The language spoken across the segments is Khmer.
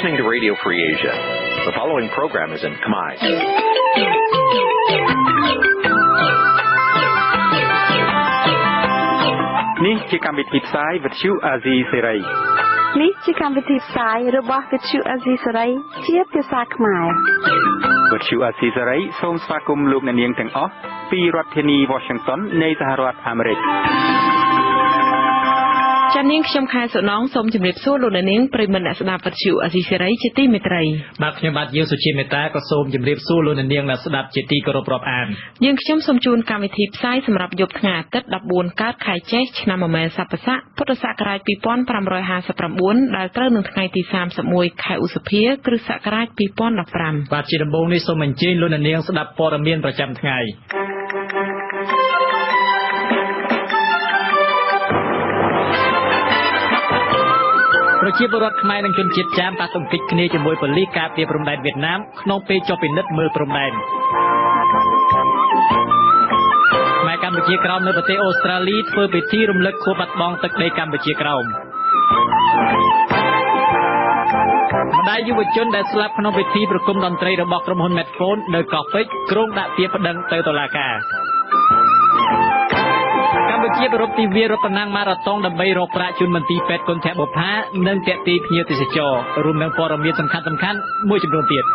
Listening to Radio Free Asia. The following program is in Khmer. នេះជាកម្មវិធីផ្សាយវិទ្យុអាស៊ីសេរី នេះជាកម្មវិធីផ្សាយរបស់វិទ្យុអាស៊ីសេរីជាភាសាខ្មែរ វិទ្យុអាស៊ីសេរីសូមស្វាគមន៍លោកអ្នកនាងទាំងអស់ពីរដ្ឋធានី Washington នៃសហរដ្ឋអាមេរិក។ ចា នាងខ្ញុំខែសុណងសូមជម្រាបសួរលោកអ្នកនាងប្រិយមិត្តអ្នកស្ដាប់វិទ្យុអាស៊ីសេរីជាទីមេត្រី។ បាទ ខ្ញុំបាទយាងសុជាមេតាក៏សូមជម្រាបសួរលោកអ្នកនាងអ្នកស្ដាប់ជាទីគោរពរាប់អាន។ យើងខ្ញុំសូមជូនកម្មវិធីផ្សាយសម្រាប់យប់ថ្ងៃអាទិត្យ 14 កើតខែចេស ឆ្នាំមមែស័ព្ទស័ក ពុទ្ធសករាជ 2559 ដែលត្រូវនឹងថ្ងៃទី 31 ខែឧសភា គ្រិស្តសករាជ 2015។ បាទ ជាដំបូងនេះសូមអញ្ជើញលោកអ្នកនាងស្ដាប់ព័ត៌មានប្រចាំថ្ងៃ។ ប្រជាពលរដ្ឋខ្មែរនិងជនជាតិចាមប៉ះទង្គិចគ្នាជាមួយប៉ូលីសការពារព្រំដែនវៀតណាមក្នុងពេលចុះពិនិត្យមើលព្រំដែន។ ខ្មែរកម្ពុជាក្រោមនៅប្រទេសអូស្ត្រាលីធ្វើពិធីរំលឹកខួបបាត់បង់ទឹកដីកម្ពុជាក្រោម។ ម្ដាយយុវជនដែលស្លាប់ក្នុងពិធីប្រគំតន្ត្រីរបស់ក្រុមហ៊ុន Metfone នៅកោះពេជ្រគ្រោងដាក់ពាក្យប្តឹងទៅតុលាការ។ កម្ពុជាប្រារព្ធទិវារត់ប្រណាំងម៉ារ៉ាតុងដើម្បីរកប្រាក់ជូនមន្ទីរពេទ្យគន្ធបុប្ផា និងទាក់ទាញភ្ញៀវទេសចរ រួមនឹងព័ត៌មានសំខាន់ៗមួយចំនួនទៀត។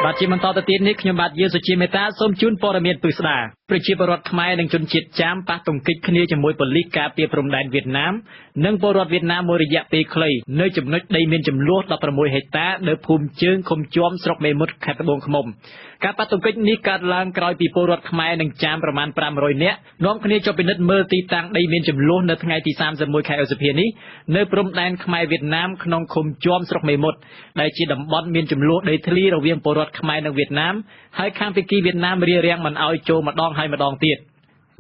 បាទ ជាបន្តទៅទៀតនេះ ខ្ញុំបាទយាសុជាមេតាសូមជូនព័ត៌មានពិស្ដា។ ប្រជាពលរដ្ឋខ្មែរនិងជនជាតិចាមប៉ះទង្គិចគ្នាជាមួយប៉ូលីសការពារព្រំដែនវៀតណាមនិងពលរដ្ឋវៀតណាមមួយរយៈពេលខ្លី នៅចំណុចដីមានចំនួន 16 ហិកតា នៅភូមិជើង ឃុំជាំ ស្រុកមេមត់ ខេត្តត្បូងឃ្មុំ។ ការប៉ះទង្គិចនេះកើតឡើងក្រោយពីពលរដ្ឋខ្មែរនិងចាមប្រមាណ 500 នាក់នាំគ្នាចុះពិនិត្យមើលទីតាំងដីមានចំនួននៅថ្ងៃទី 31 ខែឧសភានេះ នៅព្រំដែនខ្មែរវៀតណាមក្នុងឃុំជាំ ស្រុកមេមត់ ដែលជាតំបន់មានចំនួនដីធ្លីរវាងពលរដ្ឋខ្មែរនិងវៀតណាម ហើយខាងភាគីវៀតណាមរារាំងមិនឲ្យចូលម្ដងហើយម្ដងទៀត។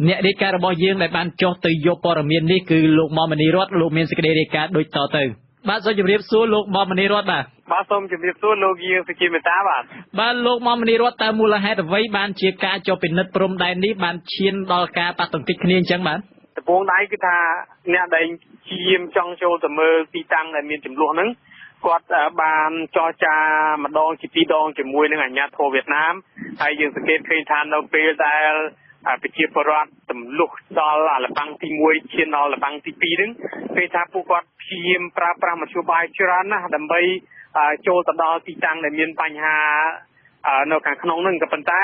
អ្នករាយការណ៍របស់យើងដែលបានចុះទៅយកព័ត៌មាននេះគឺលោកមុំមនីរត លោកមានសេចក្តីរាយការណ៍ដូចតទៅ។ បាទ សូមជម្រាបសួរលោកមុំមនីរត។ បាទ បាទ សូមជម្រាបសួរលោកយាងសុជាមេតា។ បាទ បាទ លោកមុំមនីរត តើមូលហេតុអ្វីបានជាការចុះពិនិត្យព្រំដែននេះបានឈានដល់ការប៉ះទង្គិចគ្នាអញ្ចឹង? បាទ ដំបូងដៃគឺថាអ្នកដែលជាមចង់ចូលទៅមើលទីតាំងដែលមានចំនួនហ្នឹង គាត់បានចរចាម្ដងជាពីរដងជាមួយនឹងអាជ្ញាធរវៀតណាម ហើយយើងសង្កេតឃើញថានៅពេលដែលប្រជាពលរដ្ឋទម្លុះដល់អាលបាំងទី 1 ឈានដល់លបាំងទី 2 ហ្នឹង ពេលថាពួកគាត់ព្យាយាមប្រើប្រាស់មធ្យោបាយច្រើនណាស់ដើម្បីចូលទៅដល់ទីតាំងដែលមានបញ្ហានៅខាងក្នុងហ្នឹង ក៏ប៉ុន្តែ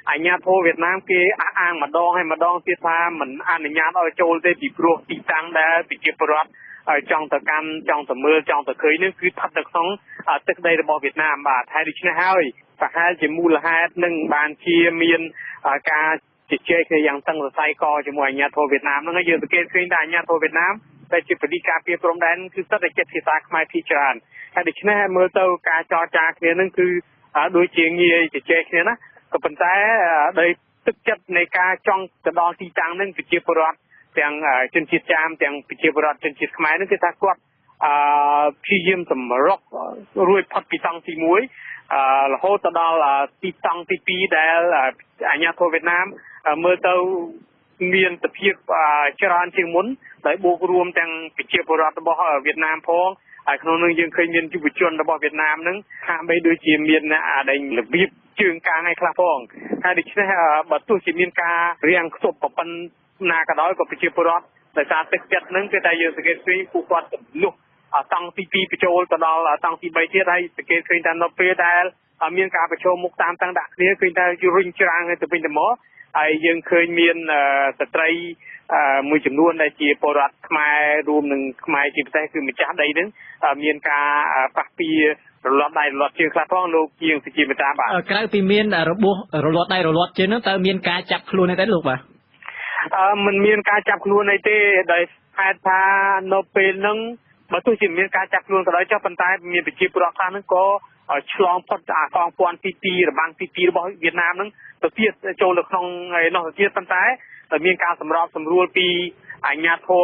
អាជ្ញាធរវៀតណាមគេអះអាងម្ដងហើយម្ដងទៀតថាមិនអនុញ្ញាតឲ្យចូលទេ ពីព្រោះទីតាំងដែលប្រជាពលរដ្ឋចង់ទៅកាន់ ចង់ទៅមើល ចង់ទៅឃើញនឹង គឺស្ថិតនៅក្នុងទឹកដីរបស់វៀតណាម។ បាទ ហើយដូច្នេះហើយប្រហែលជាមូលហេតុនឹងបានជាមានការជជែកគ្នាយ៉ាងតឹងសរសៃកជាមួយអាជ្ញាធរវៀតណាមហ្នឹង។ យើងសង្កេតឃើញថាអាជ្ញាធរវៀតណាមដែលជាប៉ូលីសការពារព្រំដែន គឺសុទ្ធតែចេះភាសាខ្មែរភាគច្រើន ហើយដូច្នេះមើលទៅការចរចាគ្នាហ្នឹងគឺដូចជាងាយជជែកគ្នាណា ក៏ប៉ុន្តែដោយទឹកចិត្តនៃការចង់ទៅដល់ទីតាំងហ្នឹង ប្រជាពលរដ្ឋទាំងជនជាតិចាម ទាំងប្រជាពលរដ្ឋជនជាតិខ្មែរហ្នឹង គឺថាគាត់អឺព្យាយាមសម្រុករួចផុតពីតង់ទី 1 រហូតទៅដល់ទីតង់ទី 2 ដែលអាជ្ញាធរវៀតណាមមើលទៅមានសភាពច្រើនជាងមុន ដោយបូករួមទាំងប្រជាពលរដ្ឋរបស់វៀតណាមផង ហើយក្នុងនោះយើងឃើញមានយុវជនរបស់វៀតណាមហ្នឹងហាក់បីដូចជាមានអាដែលរបៀបជើងកាងឯខ្លះផង ហើយដូច្នេះបើទោះជាមានការរាំងខ្ទប់ប៉ុណ្ណាក៏ដោយ ក៏ប្រជាពលរដ្ឋដោយសារទឹកចិត្តហ្នឹង គឺតែយើងសង្កេតឃើញពួកគាត់ទម្លុះតង់ទី 2 បញ្ចូលទៅដល់តង់ទី 3 ទៀត ហើយសង្កេតឃើញថានៅពេលដែលមានការប្រឈមមុខតាមតាំងដាក់គ្នា ឃើញថារុញច្រាំងទៅវិញទៅមក ហើយយើងឃើញមានស្ត្រីមួយចំនួនដែលជាពលរដ្ឋខ្មែរ រួមនឹងខ្មែរជាពិសេសគឺម្ចាស់ដីហ្នឹង មានការប៉ះពារលាត់ដៃរលាត់ជើងខ្លះផង លោកជាងសុជាមេតា។ បាទ ក្រៅពីមានរបួសរលាត់ដៃរលាត់ជើងហ្នឹង តើមានការចាប់ខ្លួនអីទេលោក? បាទ អឺមិនមានការចាប់ខ្លួនអីទេ ដោយហេតុថានៅពេលហ្នឹងបើទោះជាមានការចាប់ខ្លួនក៏ដោយចុះ ប៉ុន្តែមានប្រជាពលរដ្ឋខ្លះហ្នឹងក៏ឆ្លងផុតអាកងពាន់ទី 2 របាំងទី 2 របស់វៀតណាមហ្នឹងទៅទៀត ចូលទៅក្នុងឯនោះទៅទៀត ប៉ុន្តែមានការសម្របសម្រួលពីអាជ្ញាធរ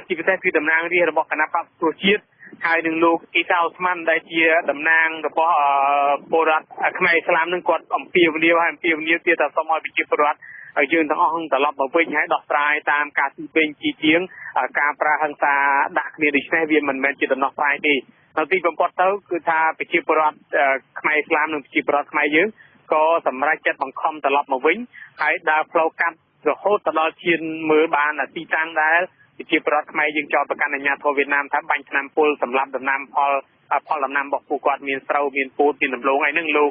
ជាពិសេសគឺតំណាងរាស្ត្ររបស់គណៈបក្សប្រជាជាតិ ហើយនឹងលោកអ៊ីសាអូស្មានដែលជាតំណាងរបស់ពលរដ្ឋខ្មែរឥស្លាមនឹង គាត់អំពាវនាវហើយអំពាវនាវទៀតថាសូមឲ្យប្រជាពលរដ្ឋ យើងទាំងអស់ត្រឡប់មកវិញហើយដោះស្រាយតាមការទីពេញជាជាងការប្រើហិង្សាដាក់គ្នាដូច្នេះវាមិនមែនជាដំណោះស្រាយទេនៅទីបំផុតទៅគឺថាប្រជាពលរដ្ឋខ្មែរឥស្លាមនិងប្រជាពលរដ្ឋខ្មែរយើងក៏សម្រេចចិត្តបង្ខំត្រឡប់មកវិញហើយដើរផ្លូវកាត់រហូតទៅដល់ឈានមើលបានទីតាំងដែលប្រជាពលរដ្ឋខ្មែរយើងចោទប្រកាន់អាជ្ញាធរវៀតណាមថាបាញ់ថ្នាំពុលសម្រាប់ដំណាំផលដំណាំរបស់ពួកគាត់មានស្រូវមានពោតមានដំឡូងអីហ្នឹងលោក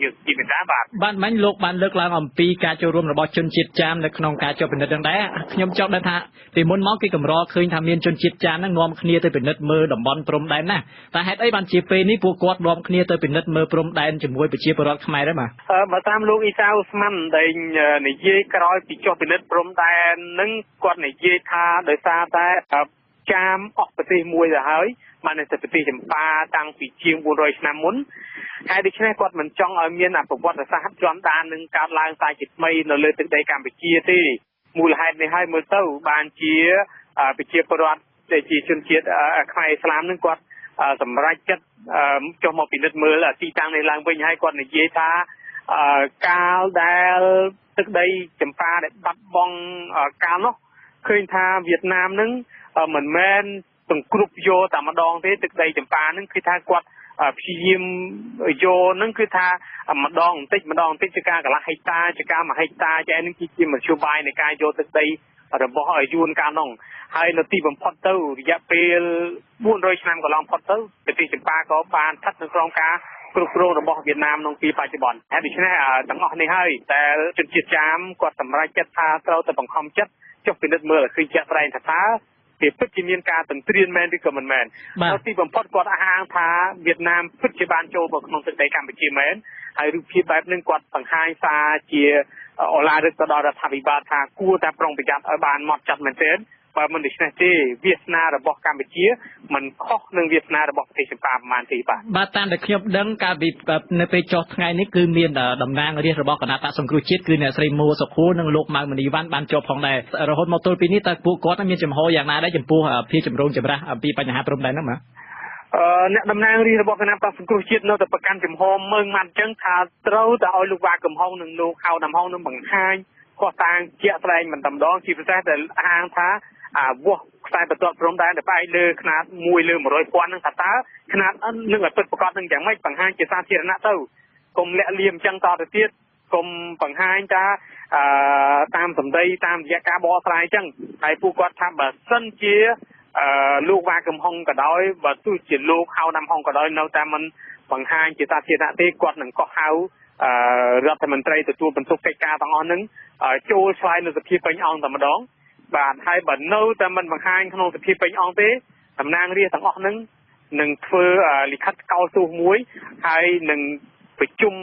យើងជីមេតាបាទបាទមិញលោកបានលើកឡើងអំពីការចូលរួមរបស់ជនជាតិចាមនៅក្នុងការចុះពិនិត្យហ្នឹងដែរខ្ញុំចង់ដឹងថាពីមុនមកគេកម្រឃើញថាមានជនជាតិចាមហ្នឹងនាំគ្នាទៅពិនិត្យមើលតំបន់ព្រំដែនណាតែហេតុអីបានជាពេលនេះពួកគាត់នាំគ្នាទៅពិនិត្យមើលព្រំដែនជាមួយប្រជាពលរដ្ឋខ្មែរដែរបាទបើតាមលោកអ៊ីសាអូស្មានដែលនិយាយក្រោយពីចុះពិនិត្យព្រំដែនហ្នឹងគាត់និយាយថាដោយសារតែចាមអស់ប្រទេសមួយទៅហើយបាននៅប្រទេសចម្ប៉ាតាំងពីជាង400ឆ្នាំមុនហើយដូច្នេះគាត់មិនចង់ឲ្យមានប្រវត្តិសាស្ត្រជាន់ដាននឹងកើតឡើងតែជាថ្មីនៅលើទឹកដីកម្ពុជាទេមូលហេតុនេះហើយមើលទៅបានជាប្រជាពលរដ្ឋដែលជាជនជាតិខ្មែរឥស្លាមនឹងគាត់សម្រេចចិត្តចុះមកពិនិត្យមើលទីតាំងនេះឡើងវិញហើយគាត់និយាយថាកាលដែលទឹកដីចម្ប៉ាដែលបាត់បង់កាលនោះឃើញថាវៀតណាមនឹងមិនមែនសង្គ្រប់យកតែម្ដងទេទឹកដីចម្ប៉ាហ្នឹងគឺថាគាត់ព្យាយាមយកហ្នឹងគឺថាម្ដងបន្តិចម្ដងបន្តិចជាការកន្លះហិកតាជាការ1ហិកតាចែហ្នឹងគឺជាមធ្យោបាយនៃការយកទឹកដីរបស់យួនកាលនោះហើយនៅទីបំផុតទៅរយៈពេល400ឆ្នាំកន្លងផុតទៅប្រទេសចម្ប៉ាក៏បានស្ថិតនៅក្រោមការគ្រប់គ្រងរបស់វៀតណាមក្នុងពេលបច្ចុប្បន្នហើយដូច្នេះទាំងអស់នេះហើយតែជនជាតិចាមគាត់សម្រេចចិត្តថាត្រូវតែបង្ខំចិត្តចុះពិនិត្យមើលឲ្យឃើញជាក់ស្ដែងថាតើវាពិតជាមានការទន្ទ្រានមែនឬក៏មិនមែននៅទីបំផុតគាត់អះអាងថាវៀតណាមពិតជាបានចូលមកក្នុងទឹកដីកម្ពុជាមែនហើយរូបភាពបែបនេះគាត់បង្ហាញសារជាអូឡារឹកទៅដល់រដ្ឋាភិបាលថាគួរតែប្រុងប្រយ័ត្នឲ្យបានម៉ត់ចត់មែនទែនបើមិនដូច្នេះទេវាសនារបស់កម្ពុជាមិនខុសនឹងវាសនារបស់ប្រទេសចម្ប៉ាប្រហែលទេបាទបាទតាមដែលខ្ញុំដឹងកាលពីនៅពេលចុះថ្ងៃនេះគឺមានតំណាងរាស្ត្ររបស់គណៈបក្សសង្គ្រោះជាតិគឺអ្នកស្រីមួសុខួរនិងលោកម៉ៅមនីវ៉ាន់បានចុះផងដែររហូតមកទល់ពេលនេះតើពួកគាត់មានចំហយ៉ាងណាដែរចំពោះភាពចម្រូងចម្រាសអំពីបញ្ហាព្រំដែនហ្នឹងបាទអ្នកតំណាងរាស្ត្ររបស់គណៈបក្សសង្គ្រោះជាតិនៅតែប្រកាន់ចំហមើងម៉ាត់អញ្ចឹងថាត្រូវតែឲ្យលោកវ៉ាកំហុងនិងលោកហៅដាំហុងនឹងបង្ហាញខុសតាងជាក់ស្ដែងមិនតែម្ដងជាពិសេសដែលអះអាងថាអាវាស់ខ្សែបន្ទាត់ព្រំដែនដែលផ្អែកលើខ្នាត1លើ100,000ហ្នឹងថាតើខ្នាតនឹងឲ្យពិតប្រាកដនឹងយ៉ាងម៉េចបង្ហាញជាសាធារណៈទៅកុំលាក់លៀមអញ្ចឹងតទៅទៀតកុំបង្ហាញថាតាមសម្ដីតាមរយៈការបកស្រាយអញ្ចឹងហើយពួកគាត់ថាបើសិនជាលោកវ៉ាកំហុងក៏ដោយបើទោះជាលោកហៅដាំហុងក៏ដោយនៅតែមិនបង្ហាញជាសាធារណៈទេគាត់នឹងកោះហៅរដ្ឋមន្ត្រីទទួលបន្ទុកកិច្ចការទាំងអស់ហ្នឹងចូលឆ្លើយនៅសភាពេញអង្គតែម្ដងបាទហើយបើនៅតែមិនបង្ហាញក្នុងសភាពេញអង្គទេតំណាងរាស្ត្រទាំងអស់ហ្នឹងនឹងធ្វើលិខិតកោលទោសមួយហើយនឹងប្រជុំ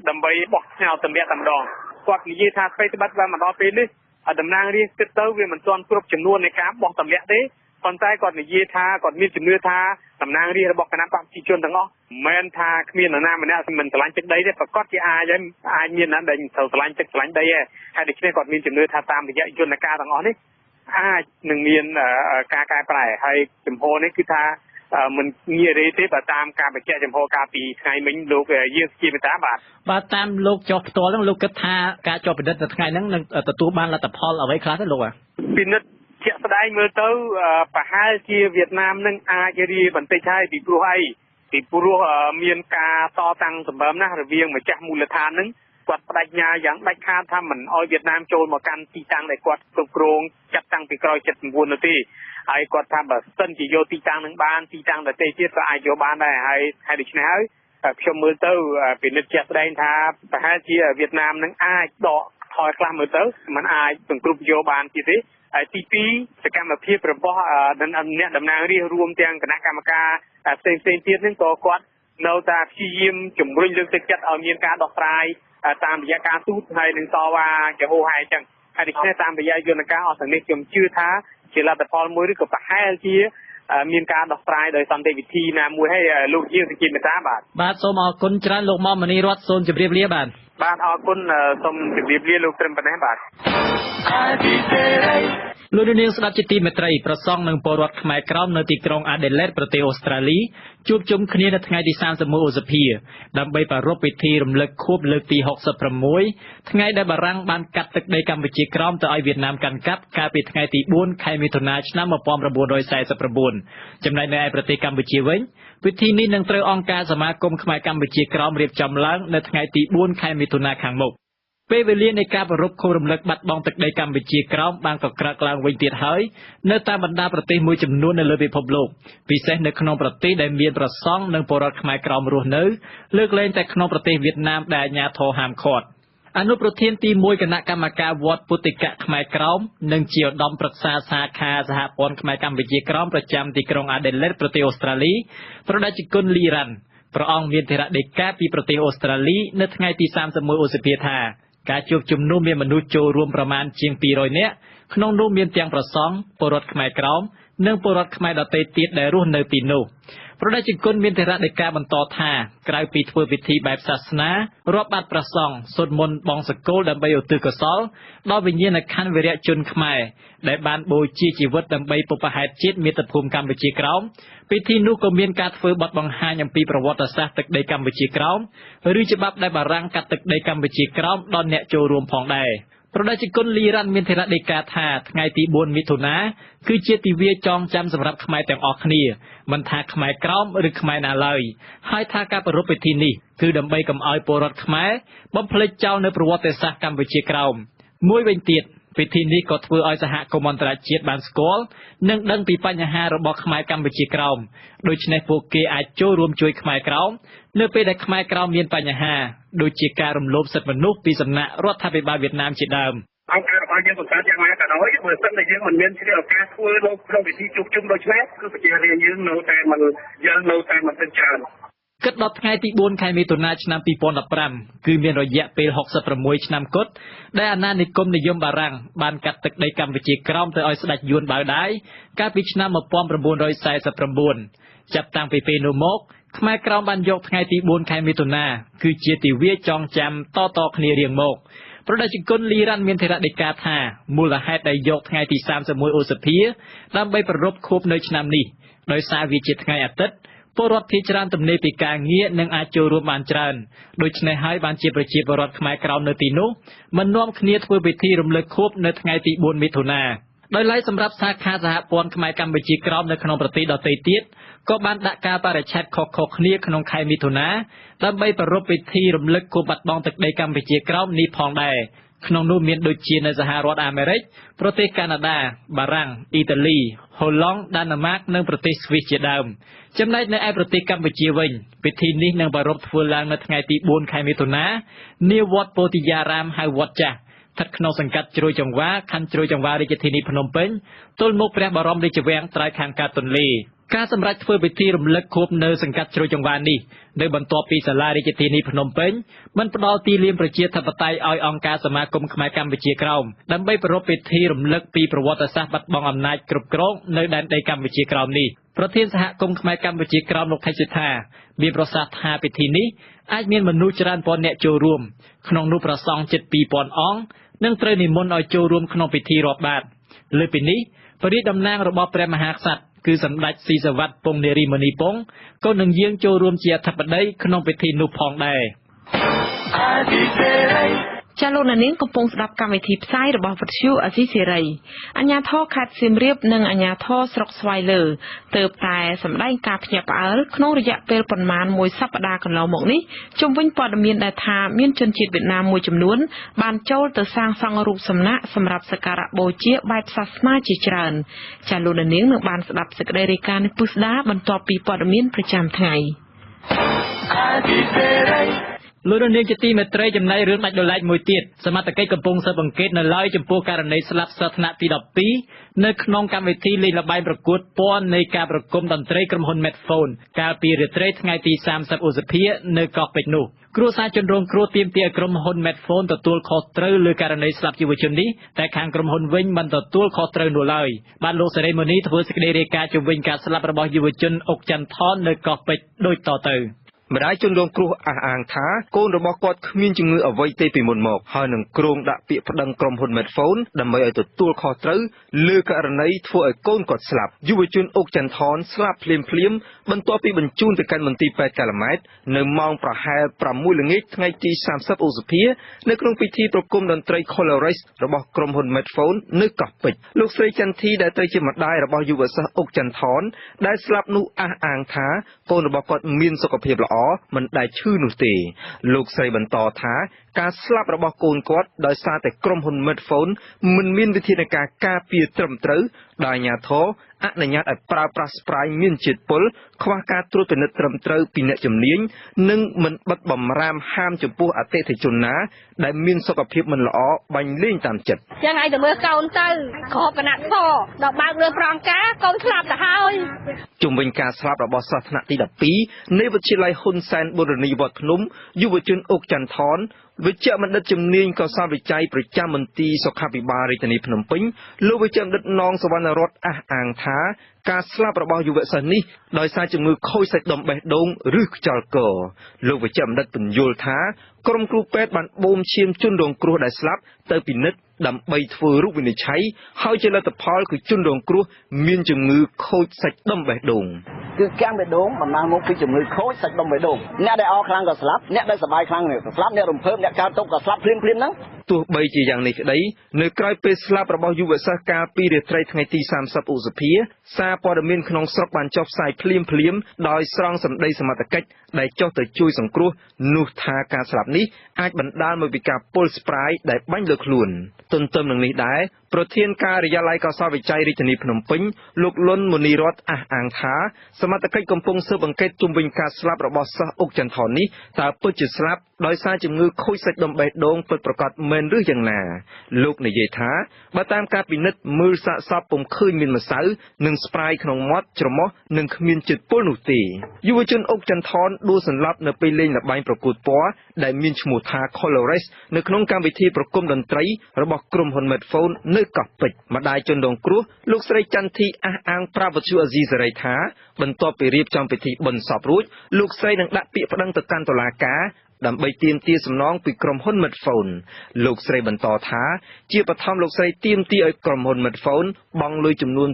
ដើម្បីបោះឆ្នោតទម្លាក់តែម្ដងគាត់និយាយថាស្វ័យត្បិតว่าមកដល់ពេលនេះតំណាងរាស្ត្រគិតទៅវាមិនទាន់គ្រប់ចំនួននៃការបោះទម្លាក់ទេប៉ុន្តែគាត់និយាយថាគាត់មានជំនឿថាតំណាងរាស្ត្ររបស់គណៈបក្សប្រជាជនទាំងអស់មិនមែនថាគ្មាននរណាម្នាក់មិនស្រឡាញ់ទឹកដីទេប្រកាសជាអាចហើយអាចមានណាដែលត្រូវស្រឡាញ់ទឹកស្រឡាញ់ដីហើយហើយដូច្នេះគាត់មានជំនឿថាតាមរយៈយន្តការទាំងអស់នេះអាចនឹងមានការកែប្រែហើយចំហនេះគឺថាមិនងាយរេទេបើតាមការបញ្ជាក់ចំហកាលពីថ្ងៃមិញលោកយើងជាមេតាបាទបាទតាមលោកចុះផ្ទាល់ហ្នឹងលោកគិតថាការចុះពិនិត្យនៅថ្ងៃហ្នឹងនឹងទទួលបានលទ្ធផលអ្វីខ្លះទេលោកពិនិត្យជាក់ស្ដែងមើលទៅប្រហែលជាវៀតណាមនឹងអាចរាបន្តិចហើយពីព្រោះអីពីព្រោះមានការតតាំងសម្បើមណាស់រវាងម្ចាស់មូលដ្ឋានហ្នឹងគាត់បដិញ្ញាយ៉ាងដាច់ខាតថាមិនអោយវៀតណាមចូលមកកាន់ទីតាំងដែលគាត់គ្រប់គ្រងចាប់តាំងពីក្រោយ79នោះទេហើយគាត់ថាបើសិនជាយកទីតាំងនឹងបានទីតាំងដទៃទៀតក៏អាចយកបានដែរហើយដូច្នេះហើយខ្ញុំមើលទៅពិនិត្យជាក់ស្ដែងថាប្រហែលជាវៀតណាមនឹងអាចដកថយខ្លះមើលទៅมันអាចសង្គ្រប់យកបានទៀតទេហើយទី2សកម្មភាពរបស់អ្នកតំណាងរាស្ត្ររួមទាំងគណៈកម្មការផ្សេងៗទៀតហ្នឹងក៏គាត់នៅតែព្យាយាមជំរុញលើកទឹកចិត្តឲ្យមានការដោះស្រាយតាមរយៈការទូតហើយនឹងតវ៉ាជាហូរហែអញ្ចឹងហើយដូច្នេះតាមរយៈយន្តការអស់ទាំងនេះខ្ញុំជឿថាជាលទ្ធផលមួយឬក៏ប្រហែលជាមានការដោះស្រាយដោយសន្តិវិធីណាមួយហើយលោកជាសជាមេតាបាទបាទសូមអរគុណច្រើនលោកមុំមនីរតសូមជម្រាបលាបាទបាទអរគុណសូមជម្រាបលាលោកត្រឹមប៉ុណ្ណេះបាទ លោកនាងស្ដាប់ជាទីមេត្រីប្រសង់និងពលរដ្ឋខ្មែរក្រោមនៅទីក្រុងអាដេឡេតប្រទេសអូស្ត្រាលីជួបជុំគ្នានៅថ្ងៃទី31ឧសភាដើម្បីប្រារព្ធពិធីរំលឹកខួបលើកទី66ថ្ងៃដែលបារាំងបានកាត់ទឹកដីកម្ពុជាក្រោមទៅឲ្យវៀតណាមកាន់កាប់កាលពីថ្ងៃទី4ខែមិថុនាឆ្នាំ1949ចំណែកនៅឯប្រទេសកម្ពុជាវិញពិធីនេះនឹងត្រូវអង្គការសមាគមខ្មែរកម្ពុជាក្រោមរៀបចំឡើងនៅថ្ងៃទី4ខែមិថុនាខាងមុខពេលវេលានៃការប្រារព្ធខួបរំលឹកបាត់បង់ទឹកដីកម្ពុជាក្រោមបានកក្រើកឡើងវិញទៀតហើយនៅតាមបណ្ដាប្រទេសមួយចំនួននៅលើពិភពលោកពិសេសនៅក្នុងប្រទេសដែលមានប្រសង់និងពលរដ្ឋខ្មែរក្រោមរស់នៅលើកលែងតែក្នុងប្រទេសវៀតណាមដែលអាជ្ញាធរហាមឃាត់អនុប្រធានទី1គណៈកម្មការវត្តពុទ្ធិកៈខ្មែរក្រោមនិងជាឧត្តមប្រឹក្សាសាខាសហព័ន្ធខ្មែរកម្ពុជាក្រោមប្រចាំទីក្រុងអាដេឡេតប្រទេសអូស្ត្រាលីព្រះតេជគុណលីរ៉ាន់ព្រះអង្គមានថេរដីកាពីប្រទេសអូស្ត្រាលីនៅថ្ងៃទី31ឧសភាថាការជួបជុំនោះមានមនុស្សចូលរួមប្រមាណជាង200នាក់ក្នុងនោះមានទាំងប្រសង់ពលរដ្ឋខ្មែរក្រោមនិងពលរដ្ឋខ្មែរដទៃទៀតដែលរស់នៅទីនោះព្រះតេជគុណមានថេរដីកាបន្តថាក្រៅពីធ្វើពិធីបែបសាសនារាប់បាតព្រះសង្ឃសូត្រមន្តបង្សុកូលដើម្បីឧទ្ទិសកុសលដល់វិញ្ញាណក្ខន្ធវីរជនខ្មែរដែលបានបូជាជីវិតដើម្បីបុព្វហេតុជាតិមាតុភូមិកម្ពុជាក្រោមពិធីនោះក៏មានការធ្វើបទបង្ហាញអំពីប្រវត្តិសាស្ត្រទឹកដីកម្ពុជាក្រោមឬច្បាប់ដែលបារាំងកាត់ទឹកដីកម្ពុជាក្រោមដល់អ្នកចូលរួមផងដែរព្រះតេជគុណលីរ៉ាន់មានថេរដីកាថាថ្ងៃទី4មិថុនាគឺជាទិវាចងចាំសម្រាប់ខ្មែរទាំងអស់គ្នាមិនថាខ្មែរក្រោមឬខ្មែរណាឡើយហើយថាការប្រារព្ធពិធីនេះគឺដើម្បីកុំឲ្យពលរដ្ឋខ្មែរបំភ្លេចចោលនៅប្រវត្តិសាស្ត្រកម្ពុជាក្រោមមួយវិញទៀតពិធីនេះក៏ធ្វើឲ្យសហគមន៍អន្តរជាតិបានស្គាល់និងដឹងពីបញ្ហារបស់ខ្មែរកម្ពុជាក្រោមដូច្នេះពួកគេអាចចូលរួមជួយខ្មែរក្រោមនៅពេលដែលខ្មែរក្រោមមានបញ្ហាដូចជាការរំលោភសិទ្ធិមនុស្សពីសំណាក់រដ្ឋាភិបាលវៀតណាមជាដើមអង្គការរបស់យើងបង្កើតយ៉ាងណាក៏ដោយបើសិនតែយើងមិនមានជ្រាបឱកាសធ្វើនៅក្នុងពិធីជួបជុំដូច្នេះគឺប្រជារាស្ត្រយើងនៅតែមិនយើងនៅតែមិនដឹងច្រើនគិតដល់ថ្ងៃទី4ខែមិថុនាឆ្នាំ2015គឺមានរយៈពេល66ឆ្នាំគត់ដែលអាណានិគមនិយមបារាំងបានកាត់ទឹកដីកម្ពុជាក្រោមទៅឲ្យស្ដេចយួនបាវដាយកាលពីឆ្នាំ1949ចាប់តាំងពីពេលនោះមកខ្មែរក្រោមបានយកថ្ងៃទី4ខែមិថុនាគឺជាទិវាចងចាំតៗគ្នារៀងមកព្រះតេជគុណលីរ៉ាន់មានថេរដីកាថាមូលហេតុដែលយកថ្ងៃទី31ឧសភាដើម្បីប្រារព្ធខួបនៅឆ្នាំនេះដោយសារវាជាថ្ងៃអាទិត្យពលរដ្ឋភាគច្រើនទំនេរពីការងារនិងអាចចូលរួមបានច្រើនដូច្នេះហើយបានជាប្រជាពលរដ្ឋខ្មែរក្រោមនៅទីនោះមិននាំគ្នាធ្វើពិធីរំលឹកខួបនៅថ្ងៃទី4មិថុនាដោយឡែកសម្រាប់សាខាសហព័ន្ធខ្មែរកម្ពុជាក្រោមនៅក្នុងប្រទេសដទៃទៀតក៏បានដាក់ការបរិច្ឆេទខុសៗគ្នាក្នុងខែមិថុនាដើម្បីប្រារព្ធពិធីរំលឹកខួបបាត់បង់ទឹកដីកម្ពុជាក្រោមនេះផងដែរក្នុងនោះមានដូចជានៅសហរដ្ឋអាមេរិកប្រទេសកាណាដាបារាំងអ៊ីតាលីហូឡង់ដាណាម៉ាកនិងប្រទេសស្វីសជាដើមចំណែកនៅឯប្រទេសកម្ពុជាវិញពិធីនេះនឹងប្រារព្ធធ្វើឡើងនៅថ្ងៃទី4ខែមិថុនានាវត្តពោធិយារាមហៅវត្តចាស់ស្ថិតក្នុងសង្កាត់ជ្រោយចង្វាខណ្ឌជ្រោយចង្វារាជធានីភ្នំពេញទល់មុខព្រះបរមរាជវាំងត្រើយខាងកើតទន្លេការសម្រេចធ្វើពិធីរំលឹកខួបនៅសង្កាត់ជ្រោយចង្វានេះនៅបន្ទាប់ពីសាលារាជធានីភ្នំពេញបានផ្ដល់ទីលានប្រជាធិបតេយ្យឲ្យអង្គការសមាគមខ្មែរកម្ពុជាក្រោមដើម្បីប្រារព្ធពិធីរំលឹកពីប្រវត្តិសាស្ត្របាត់បង់អំណាចគ្រប់គ្រងនៅដែនដីកម្ពុជាក្រោមនេះប្រធានសហគមន៍ខ្មែរកម្ពុជាក្រោមលោកថៃសិដ្ឋាមានប្រសាសន៍ថាពិធីនេះអាចមានមនុស្សច្រើនពាន់នាក់ចូលរួមក្នុងនោះប្រសង់ជិត2000អង្គនឹងត្រូវនិមន្តឲ្យចូលរួមក្នុងពិធីរាប់បាតលើពីនេះព្រះរាជតំណាងរបស់ព្រះមហាក្សត្រគឺសម្ដេចស៊ីសវត្តពង្សនារីមនីពង្សក៏នឹងយាងចូលរួមជាអធិបតីក្នុងពិធីនោះផងដែរចាលោកអ្នកនាងកំពុងស្ដាប់កម្មវិធីផ្សាយរបស់វិទ្យុអាស៊ីសេរីអាជ្ញាធរខេត្តសៀមរាបនិងអាជ្ញាធរស្រុកស្វាយលើទើបតែសម្ដែងការភ្ញាក់ផ្អើលក្នុងរយៈពេលប្រមាណមួយសប្តាហ៍កន្លងមកនេះជុំវិញព័ត៌មានដែលថាមានជនជាតិវៀតណាមមួយចំនួនបានចូលទៅសាងសង់រូបសំណាកសម្រាប់សក្ការៈបូជាបែបសាសនាជាច្រើនចាលោកអ្នកនាងនឹងបានស្ដាប់សេចក្តីរាយការណ៍នេះពិស្ដាបន្ទាប់ពីព័ត៌មានប្រចាំថ្ងៃលោកនាងជាទីមេត្រីចំណែករឿងដាច់ដោយឡែកមួយទៀតសមត្ថកិច្ចកំពុងស៊ើបអង្កេតនៅឡើយចំពោះករណីស្លាប់សិស្សថ្នាក់ទី12នៅក្នុងកម្មវិធីលេងល្បែងប្រកួតពណ៌នៃការប្រគំតន្ត្រីក្រុមហ៊ុន Medphone កាលពីរាត្រីថ្ងៃទី30ឧសភានៅកោះពេជ្រនោះគ្រួសារជនរងគ្រោះទាមទារឲ្យក្រុមហ៊ុន Medphone ទទួលខុសត្រូវលើករណីស្លាប់យុវជននេះតែខាងក្រុមហ៊ុនវិញមិនទទួលខុសត្រូវនោះឡើយបាទលោកសេរីមូនីធ្វើសេចក្តីរាយការណ៍ជុំវិញការស្លាប់របស់យុវជនអុកចន្ទថននៅកោះពេជ្រដូចតទៅ ម្ដាយជនរងគ្រោះអះអាងថាកូនរបស់គាត់គ្មានជំងឺអ្វីទេពីមុនមកហើយនឹងគ្រោងដាក់ពាក្យប្តឹងក្រុមហ៊ុន Medphone ដើម្បីឲ្យទទួលខុសត្រូវលើករណីធ្វើឲ្យកូនគាត់ស្លាប់យុវជនអុកចន្ទថនស្លាប់ភ្លាមៗបន្ទាប់ពីបញ្ជូនទៅកាន់មន្ទីរពេទ្យកាល់ម៉ែតនៅម៉ោងប្រហែល6ល្ងាចថ្ងៃទី30ឧសភានៅក្នុងពិធីប្រគំតន្ត្រី Colores របស់ក្រុមហ៊ុន Medphone នៅកោះពេជ្រលោកស្រីចន្ទធីដែលត្រូវជាម្ដាយរបស់យុវសិស្សអុកចន្ទថនដែលស្លាប់នោះអះអាងថាកូនរបស់គាត់មានសុខភាពល្អមិនដែលឈឺនោះទេលោកស្រីបន្តថាការស្លាប់របស់កូនគាត់ដោយសារតែក្រុមហ៊ុន Medphone មិនមានវិធានការការពារត្រឹមត្រូវដោយអាជ្ញាធរអនុញ្ញាតឲ្យប្រើប្រាស់ស្ប្រាយមានជាតិពុលខ្វះការត្រួតពិនិត្យត្រឹមត្រូវពីអ្នកជំនាញនិងមិនបិទបំរាមហាមចំពោះអតិថិជនណាដែលមានសុខភាពមិនល្អបាញ់លេងតាមចិត្តចឹងឯងទៅមើលកូនទៅគ្របកណាត់សដល់បើករឿងប្រងការកូនស្លាប់ទៅហើយជុំវិញការស្លាប់របស់សិស្សថ្នាក់ទី12នៃវិទ្យាល័យហ៊ុនសែនបុរនីវត្តភ្នំយុវជនអុកចន្ទថនវិជ្ជបណ្ឌិតជំនាញកោសលវិច័យប្រចាំមន្ទីរសុខាភិបាលរាជធានីភ្នំពេញលោកវិជ្ជបណ្ឌិតណងសវណ្ណរតអះអាងថាការស្លាប់របស់យុវសិស្សនេះដោយសារជំងឺខូចសាច់ដុំបេះដូងឬខ្យល់កលោកវិជ្ជបណ្ឌិតពន្យល់ថាក្រុមគ្រូពេទ្យបានបូមឈាមជនរងគ្រោះដែលស្លាប់ទៅពិនិត្យដើម្បីធ្វើរូបវិនិច្ឆ័យហើយជាលទ្ធផលគឺជនរងគ្រោះមានជំងឺខូចសាច់ដុំបេះដូងគឺកាំងបេះដូងបណ្ដាលមកពីជំងឺខូចសាច់ដុំបេះដូងអ្នកដែលអខ្លាំងក៏ស្លាប់អ្នកដែលសប្បាយខ្លាំងក៏ស្លាប់អ្នករំភើបអ្នកកើតទុក្ខក៏ស្លាប់ភ្លាមៗហ្នឹងទោះបីជាយ៉ាងនេះក្តីនៅក្រោយពេលស្លាប់របស់យុវសិស្សកាលពីរាត្រីថ្ងៃទី30ឧសភាសារព័ត៌មានក្នុងស្រុកបានចុះផ្សាយភ្លាមៗដោយស្រង់សម្ដីសមត្ថកិច្ចដែលចុះទៅជួយសង្គ្រោះនោះថាការស្លាប់នេះអាចបណ្ដាលមកពីការពុលស្ប្រាយដែលបាញ់លើខ្លួនទន្ទឹមនឹងនេះដែរប្រធានការិយាល័យកោសលវិច័យរាជធានីភ្នំពេញលោកលុនមុនីរតអះអាងថាសមត្ថកិច្ចកំពុងស៊ើបអង្កេតជុំវិញការស្លាប់របស់សិស្សអុកចន្ទថននេះតើពិតជាស្លាប់ដោយសារជំងឺខូចសាច់ដុំបេះដូងពិតប្រាកដមែនឬយ៉ាងណាលោកនិយាយថាបើតាមការពិនិត្យមើលសាកសពពុំឃើញមានម្សៅនិងស្ប្រាយក្នុងមាត់ច្រមុះនិងគ្មានជាតិពុលនោះទេយុវជនអុកចន្ទថនដួលសន្លប់នៅពេលលេងល្បែងប្រកួតពណ៌ដែលមានឈ្មោះថា Colores នៅក្នុងកម្មវិធីប្រគំតន្ត្រីរបស់ក្រុមហ៊ុន Medphone នៅកោះពេជ្រម្ដាយជនរងគ្រោះលោកស្រីចន្ទធីអះអាងប្រាប់វិទ្យុអាស៊ីសេរីថាបន្ទាប់ពីរៀបចំពិធីបុណ្យសពរួចលោកស្រីនឹងដាក់ពាក្យប្តឹងទៅកាន់តុលាការដើម្បីទាមទារសំណងពីក្រុមហ៊ុន Medphone លោកស្រីបន្តថាជាបឋមលោកស្រីទាមទារឲ្យក្រុមហ៊ុន Medphone បង់លុយចំនួន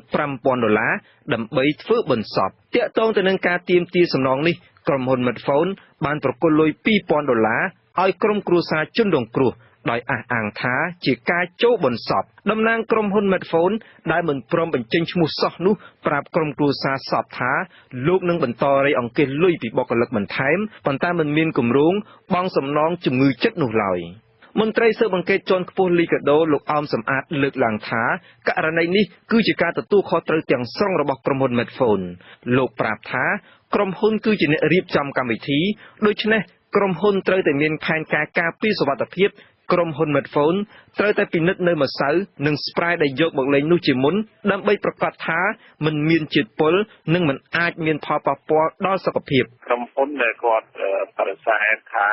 $5000ដើម្បីធ្វើបុណ្យសពទាក់ទងទៅនឹងការទាមទារសំណងនេះក្រុមហ៊ុន Medphone បានប្រគល់លុយ$2000ឲ្យក្រុមគ្រួសារជនរងគ្រោះដោយអះអាងថាជាការចូលបុណ្យសពតំណាងក្រុមហ៊ុន Medphone ដែលមិនព្រមបញ្ចេញឈ្មោះសោះនោះប្រាប់ក្រុមគ្រួសារសពថាលោកនឹងបន្តរៃអង្គាសលុយពីបុគ្គលិកបន្ថែមប៉ុន្តែមិនមានគម្រោងបង់សំណងជំងឺចិត្តនោះឡើយមន្ត្រីស៊ើបអង្កេតជាន់ខ្ពស់លីកាដូលោកអោមសំអាតលើកឡើងថាករណីនេះគឺជាការទទួលខុសត្រូវទាំងស្រុងរបស់ក្រុមហ៊ុន Medphone លោកប្រាប់ថាក្រុមហ៊ុនគឺជាអ្នករៀបចំកម្មវិធីដូច្នេះក្រុមហ៊ុនត្រូវតែមានផែនការការពារសុវត្ថិភាពក្រុមហ៊ុន Medphone ត្រូវតែពិនិត្យនៅម្សៅនិងស្ប្រាយដែលយកមកលេងនោះជាមុនដើម្បីប្រកាសថាមិនមានជាតិពុលនិងមិនអាចមានផលប៉ះពាល់ដល់សុខភាពក្រុមហ៊ុនដែលគាត់បដិសេធថា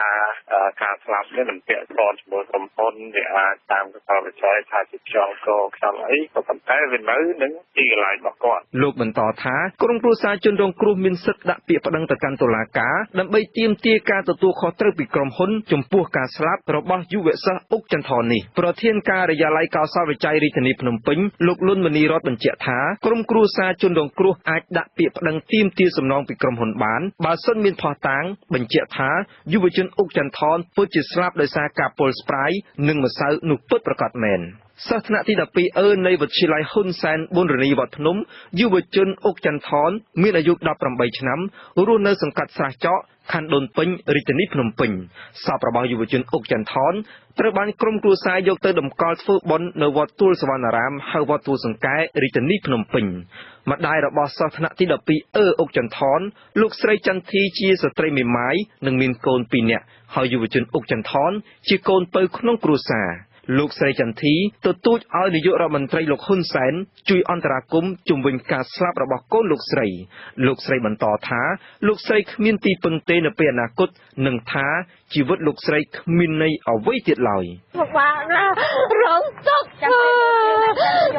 ការស្លាប់នេះមិនពាក់ព័ន្ធជាមួយក្រុមហ៊ុនវាអាចតាមកសលវិច័យថាជាខ្យល់កខ្យល់អីក៏ប៉ុន្តែវានៅនឹងទីកន្លែងរបស់គាត់លោកបន្តថាក្រុមគ្រួសារជនរងគ្រោះមានសិទ្ធិដាក់ពាក្យប្តឹងទៅកាន់តុលាការដើម្បីទាមទារការទទួលខុសត្រូវពីក្រុមហ៊ុនចំពោះការស្លាប់របស់យុវសិស្សអុកចន្ទថននេះប្រធានការិយាល័យកោសលវិច័យរាជធានីភ្នំពេញលោកលុនមនីរតបញ្ជាក់ថាក្រុមគ្រួសារជនរងគ្រោះអាចដាក់ពាក្យប្តឹងទាមទារសំណងពីក្រុមហ៊ុនបានបើសិនមានភស្តុតាងបញ្ជាក់ថាយុវជនអុកចន្ទថនពិតជាស្លាប់ដោយសារការពុលស្ប្រាយនិងម្សៅនោះពិតប្រាកដមែនសិស្សថ្នាក់ទី12អឺនៃវិទ្យាល័យហ៊ុនសែនប៊ុនរនីវត្តភ្នំយុវជនអុកចន្ទថនមានអាយុ18ឆ្នាំរស់នៅសង្កាត់ស្រះចកខណ្ឌដូនពេញរាជធានីភ្នំពេញសពរបស់យុវជនអុកចន្ទថនត្រូវបានក្រុមគ្រួសារយកទៅតម្កល់ធ្វើបុណ្យនៅវត្តទួលសវណ្ណារាមហៅវត្តទួលសង្កែរាជធានីភ្នំពេញម្ដាយរបស់សិស្សថ្នាក់ទី12អឺអុកចន្ទថនលោកស្រីចន្ទធីជាស្ត្រីមេម៉ាយនិងមានកូន2នាក់ហើយយុវជនអុកចន្ទថនជាកូនពៅក្នុងគ្រួសារ លោកស្រីចន្ទធីទទូចឲ្យនាយករដ្ឋមន្ត្រីលោកហ៊ុនសែនជួយអន្តរាគមន៍ជុំវិញការស្លាប់របស់កូនលោកស្រី។ លោកស្រីបន្តថា លោកស្រីគ្មានទីពឹងទេនៅពេលអនាគត និងថាជីវិតលោកស្រីគ្មានន័យអ្វីទៀតឡើយ។ ពិបាកណាស់រងទុក្ខ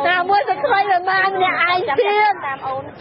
ណាមួយទៅថ្មីមិនបានអ្នកឯងទៀតតាមអូន។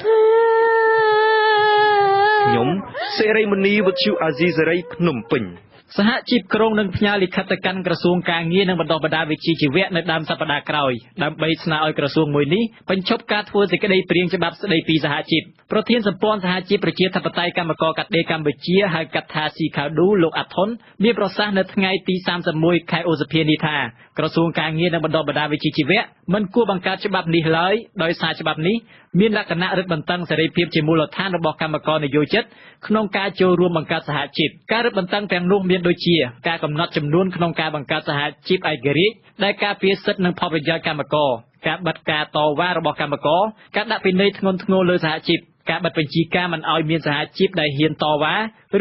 ខ្ញុំសេរីមនី វិទ្យុអាស៊ីសេរី ភ្នំពេញ។ សហជីពគ្រោងនឹងផ្ញើលិខិតទៅកាន់ក្រសួងការងារនិងបណ្ដុះបណ្ដាលវិជ្ជាជីវៈនៅដើមសប្តាហ៍ក្រោយ ដើម្បីស្នើឲ្យក្រសួងមួយនេះបញ្ឈប់ការធ្វើសេចក្តីព្រាងច្បាប់ស្តីពីសហជីព។ ប្រធានសម្ព័ន្ធសហជីពប្រជាធិបតេយ្យកម្មករកាត់ដេរកម្ពុជា ហៅកាត់ថាស៊ីខាឌូ លោកអាត់ធុន មានប្រសាសន៍នៅថ្ងៃទី31ខែឧសភានេះថា ក្រសួងការងារនិងបណ្ដុះបណ្ដាលវិជ្ជាជីវៈមិនគួរបង្កើតច្បាប់នេះឡើយ ដោយសារច្បាប់នេះមានលក្ខណៈរឹតបន្តឹងសេរីភាពជាមូលដ្ឋានរបស់កម្មករនិយោជិតក្នុងការចូលរួមបង្កើតសហជីព។ ការរឹតបន្តឹងទាំងនោះមានដូចជា ការកំណត់ចំនួនក្នុងការបង្កើតសហជីពឯករាជ្យដែលការពារសិទ្ធិនិងផលប្រយោជន៍កម្មករ ការបិទការតវ៉ារបស់កម្មករ ការដាក់ពិន័យធ្ងន់ធ្ងរលើសហជីព ការបិទបញ្ជីការមិនឲ្យមានសហជីពដែលហ៊ានតវ៉ា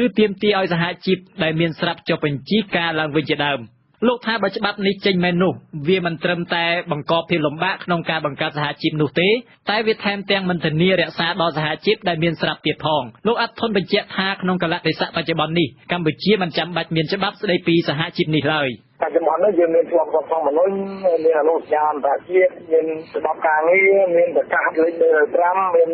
ឬទាមទារឲ្យសហជីពដែលមានស្រាប់ចុះបញ្ជីការឡើងវិញជាដើម។ លោកថា បើច្បាប់នេះចេញមែននោះ វាមិនត្រឹមតែបង្កភាពលំបាកក្នុងការបង្កើតសហជីពនោះទេ តែវាថែមទាំងមិនធានារក្សាដល់សហជីពដែលមានស្រាប់ទៀតផង។ លោកអាត់ធុនបញ្ជាក់ថា ក្នុងកាលៈទេសៈបច្ចុប្បន្ននេះ កម្ពុជាមិនចាំបាច់មានច្បាប់ស្តីពីសហជីពនេះឡើយ។ បច្ចុប្បន្ននេះយើងមានច្បាប់រដ្ឋធម្មនុញ្ញ មានអនុសញ្ញាអន្តរជាតិ មានច្បាប់ការងារ មានប្រកាសលេខ305 មាន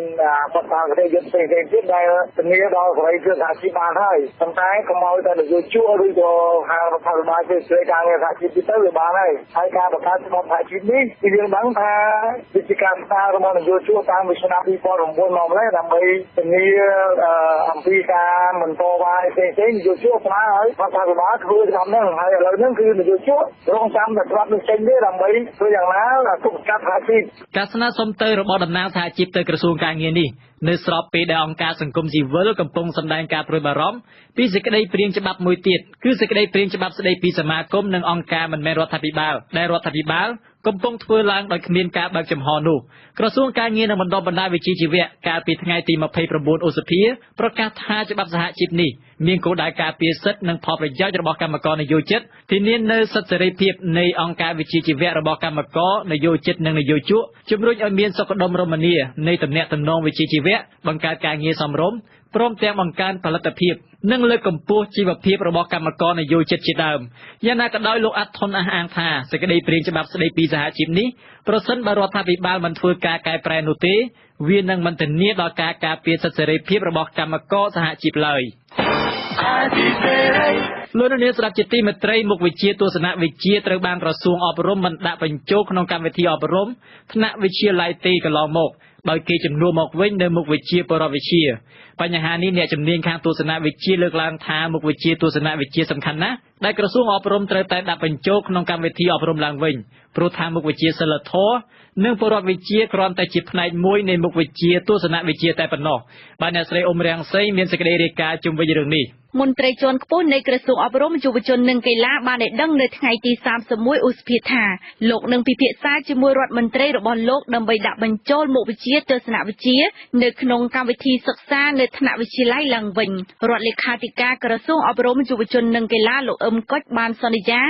បទដ្ឋានគតិយុត្តផ្សេងៗទៀតដែលធានាដល់សេរីភាពសហជីពបានហើយ។ ប៉ុន្តែកុំឲ្យតែនយោជកឬក៏ហៅរដ្ឋាភិបាលជួយជួយការងារសហជីពទៅវាបានហើយ។ ហើយការបង្កើតច្បាប់សហជីពនេះគឺយើងដឹងថាវាជាការស្នើរបស់នយោជកតាមពីឆ្នាំ2009មកម្លេះ ដើម្បីធានាអំពីការមិនតវ៉ាផ្សេងៗ នយោជកស្នើឲ្យរដ្ឋាភិបាលធ្វើច្បាប់ហ្នឹង ហើយឥឡូវហ្នឹងគឺនយោជករងចាំតែច្បាប់នឹងចេញទេ ដើម្បីធ្វើយ៉ាងណាទប់ស្កាត់សហជីព។ ការស្នើសុំទៅរបស់តំណាងសហជីពទៅក្រសួងការងារនេះ នៅស្របពេលដែលអង្គការសង្គមស៊ីវិលកំពុងសម្ដែងការព្រួយបារម្ភពីសេចក្តីព្រាងច្បាប់មួយទៀត គឺសេចក្តីព្រាងច្បាប់ស្តីពីសមាគមនិងអង្គការមិនមែនរដ្ឋាភិបាល ដែលរដ្ឋាភិបាលកំពុងធ្វើឡើងដោយគ្មានការបើកចំហនោះ។ ក្រសួងការងារនិងបណ្ដុះបណ្ដាលវិជ្ជាជីវៈ កាលពីថ្ងៃទី29ឧសភា ប្រកាសថា ច្បាប់សហជីពនេះមានគោលដៅការពារសិទ្ធិនិងផលប្រយោជន៍របស់កម្មករនិយោជិត ធានានូវសិទ្ធិសេរីភាពនៃអង្គការវិជ្ជាជីវៈរបស់កម្មករនិយោជិតនិងនិយោជក ជំរុញឲ្យមានសុខដុមរមនានៃទំនាក់ទំនងវិជ្ជាជីវៈ បង្កើតការងារសមរម្យ ព្រមទាំងបង្កើនផលិតភាព និងលើកកម្ពស់ជីវភាពរបស់កម្មករនិយោជិតជាដើម។ យ៉ាងណាក៏ដោយ លោកអាត់ធុនអះអាងថា សេចក្តីព្រាងច្បាប់ស្តីពីសហជីពនេះ ប្រសិនបើរដ្ឋាភិបាលមិនធ្វើការកែប្រែនោះទេ វានឹងមិនធានាដល់ការការពារសិទ្ធិសេរីភាពរបស់កម្មករសហជីពឡើយ។ លោកនាងស្ដាប់ជាទីមេត្រី មុខវិជ្ជាទស្សនវិជ្ជាត្រូវបានក្រសួងអប់រំមិនដាក់បញ្ចូលក្នុងកម្មវិធីអប់រំថ្នាក់វិទ្យាល័យទេកន្លងមក ដោយគេជំនួសមកវិញនៅមុខវិជ្ជាបរិវិទ្យា។ បញ្ហានេះ អ្នកជំនាញខាងទស្សនវិជ្ជាលើកឡើងថា មុខវិជ្ជាទស្សនវិជ្ជាសំខាន់ណាស់ ដែលក្រសួងអប់រំត្រូវតែដាក់បញ្ចូលក្នុងកម្មវិធីអប់រំឡើងវិញ ព្រោះថាមុខវិជ្ជាសីលធម៌និងពលរដ្ឋវិជ្ជាគ្រាន់តែជាផ្នែកមួយនៃមុខវិជ្ជាទស្សនវិជ្ជាតែប៉ុណ្ណោះ។ បាទ អ្នកស្រីអ៊ុំរាំងសីមានសេចក្តីរាយការណ៍ជុំវិញរឿងនេះ។ មន្ត្រីជាន់ខ្ពស់នៃក្រសួងអប់រំយុវជននិងកីឡាបានឲ្យដឹងនៅថ្ងៃទី31ឧសភាថា លោកនឹងពិភាក្សាជាមួយរដ្ឋមន្ត្រីរបស់លោក ដើម្បីដាក់បញ្ចូលមុខវិជ្ជាទស្សនវិជ្ជានៅក្នុងកម្មវិធីសិក្សានៅថ្នាក់វិទ្យាល័យឡើងវិញ។ រដ្ឋលេខាធិការក្រសួងអប់រំយុវជននិងកីឡា លោកអឹមកុច បានសន្យា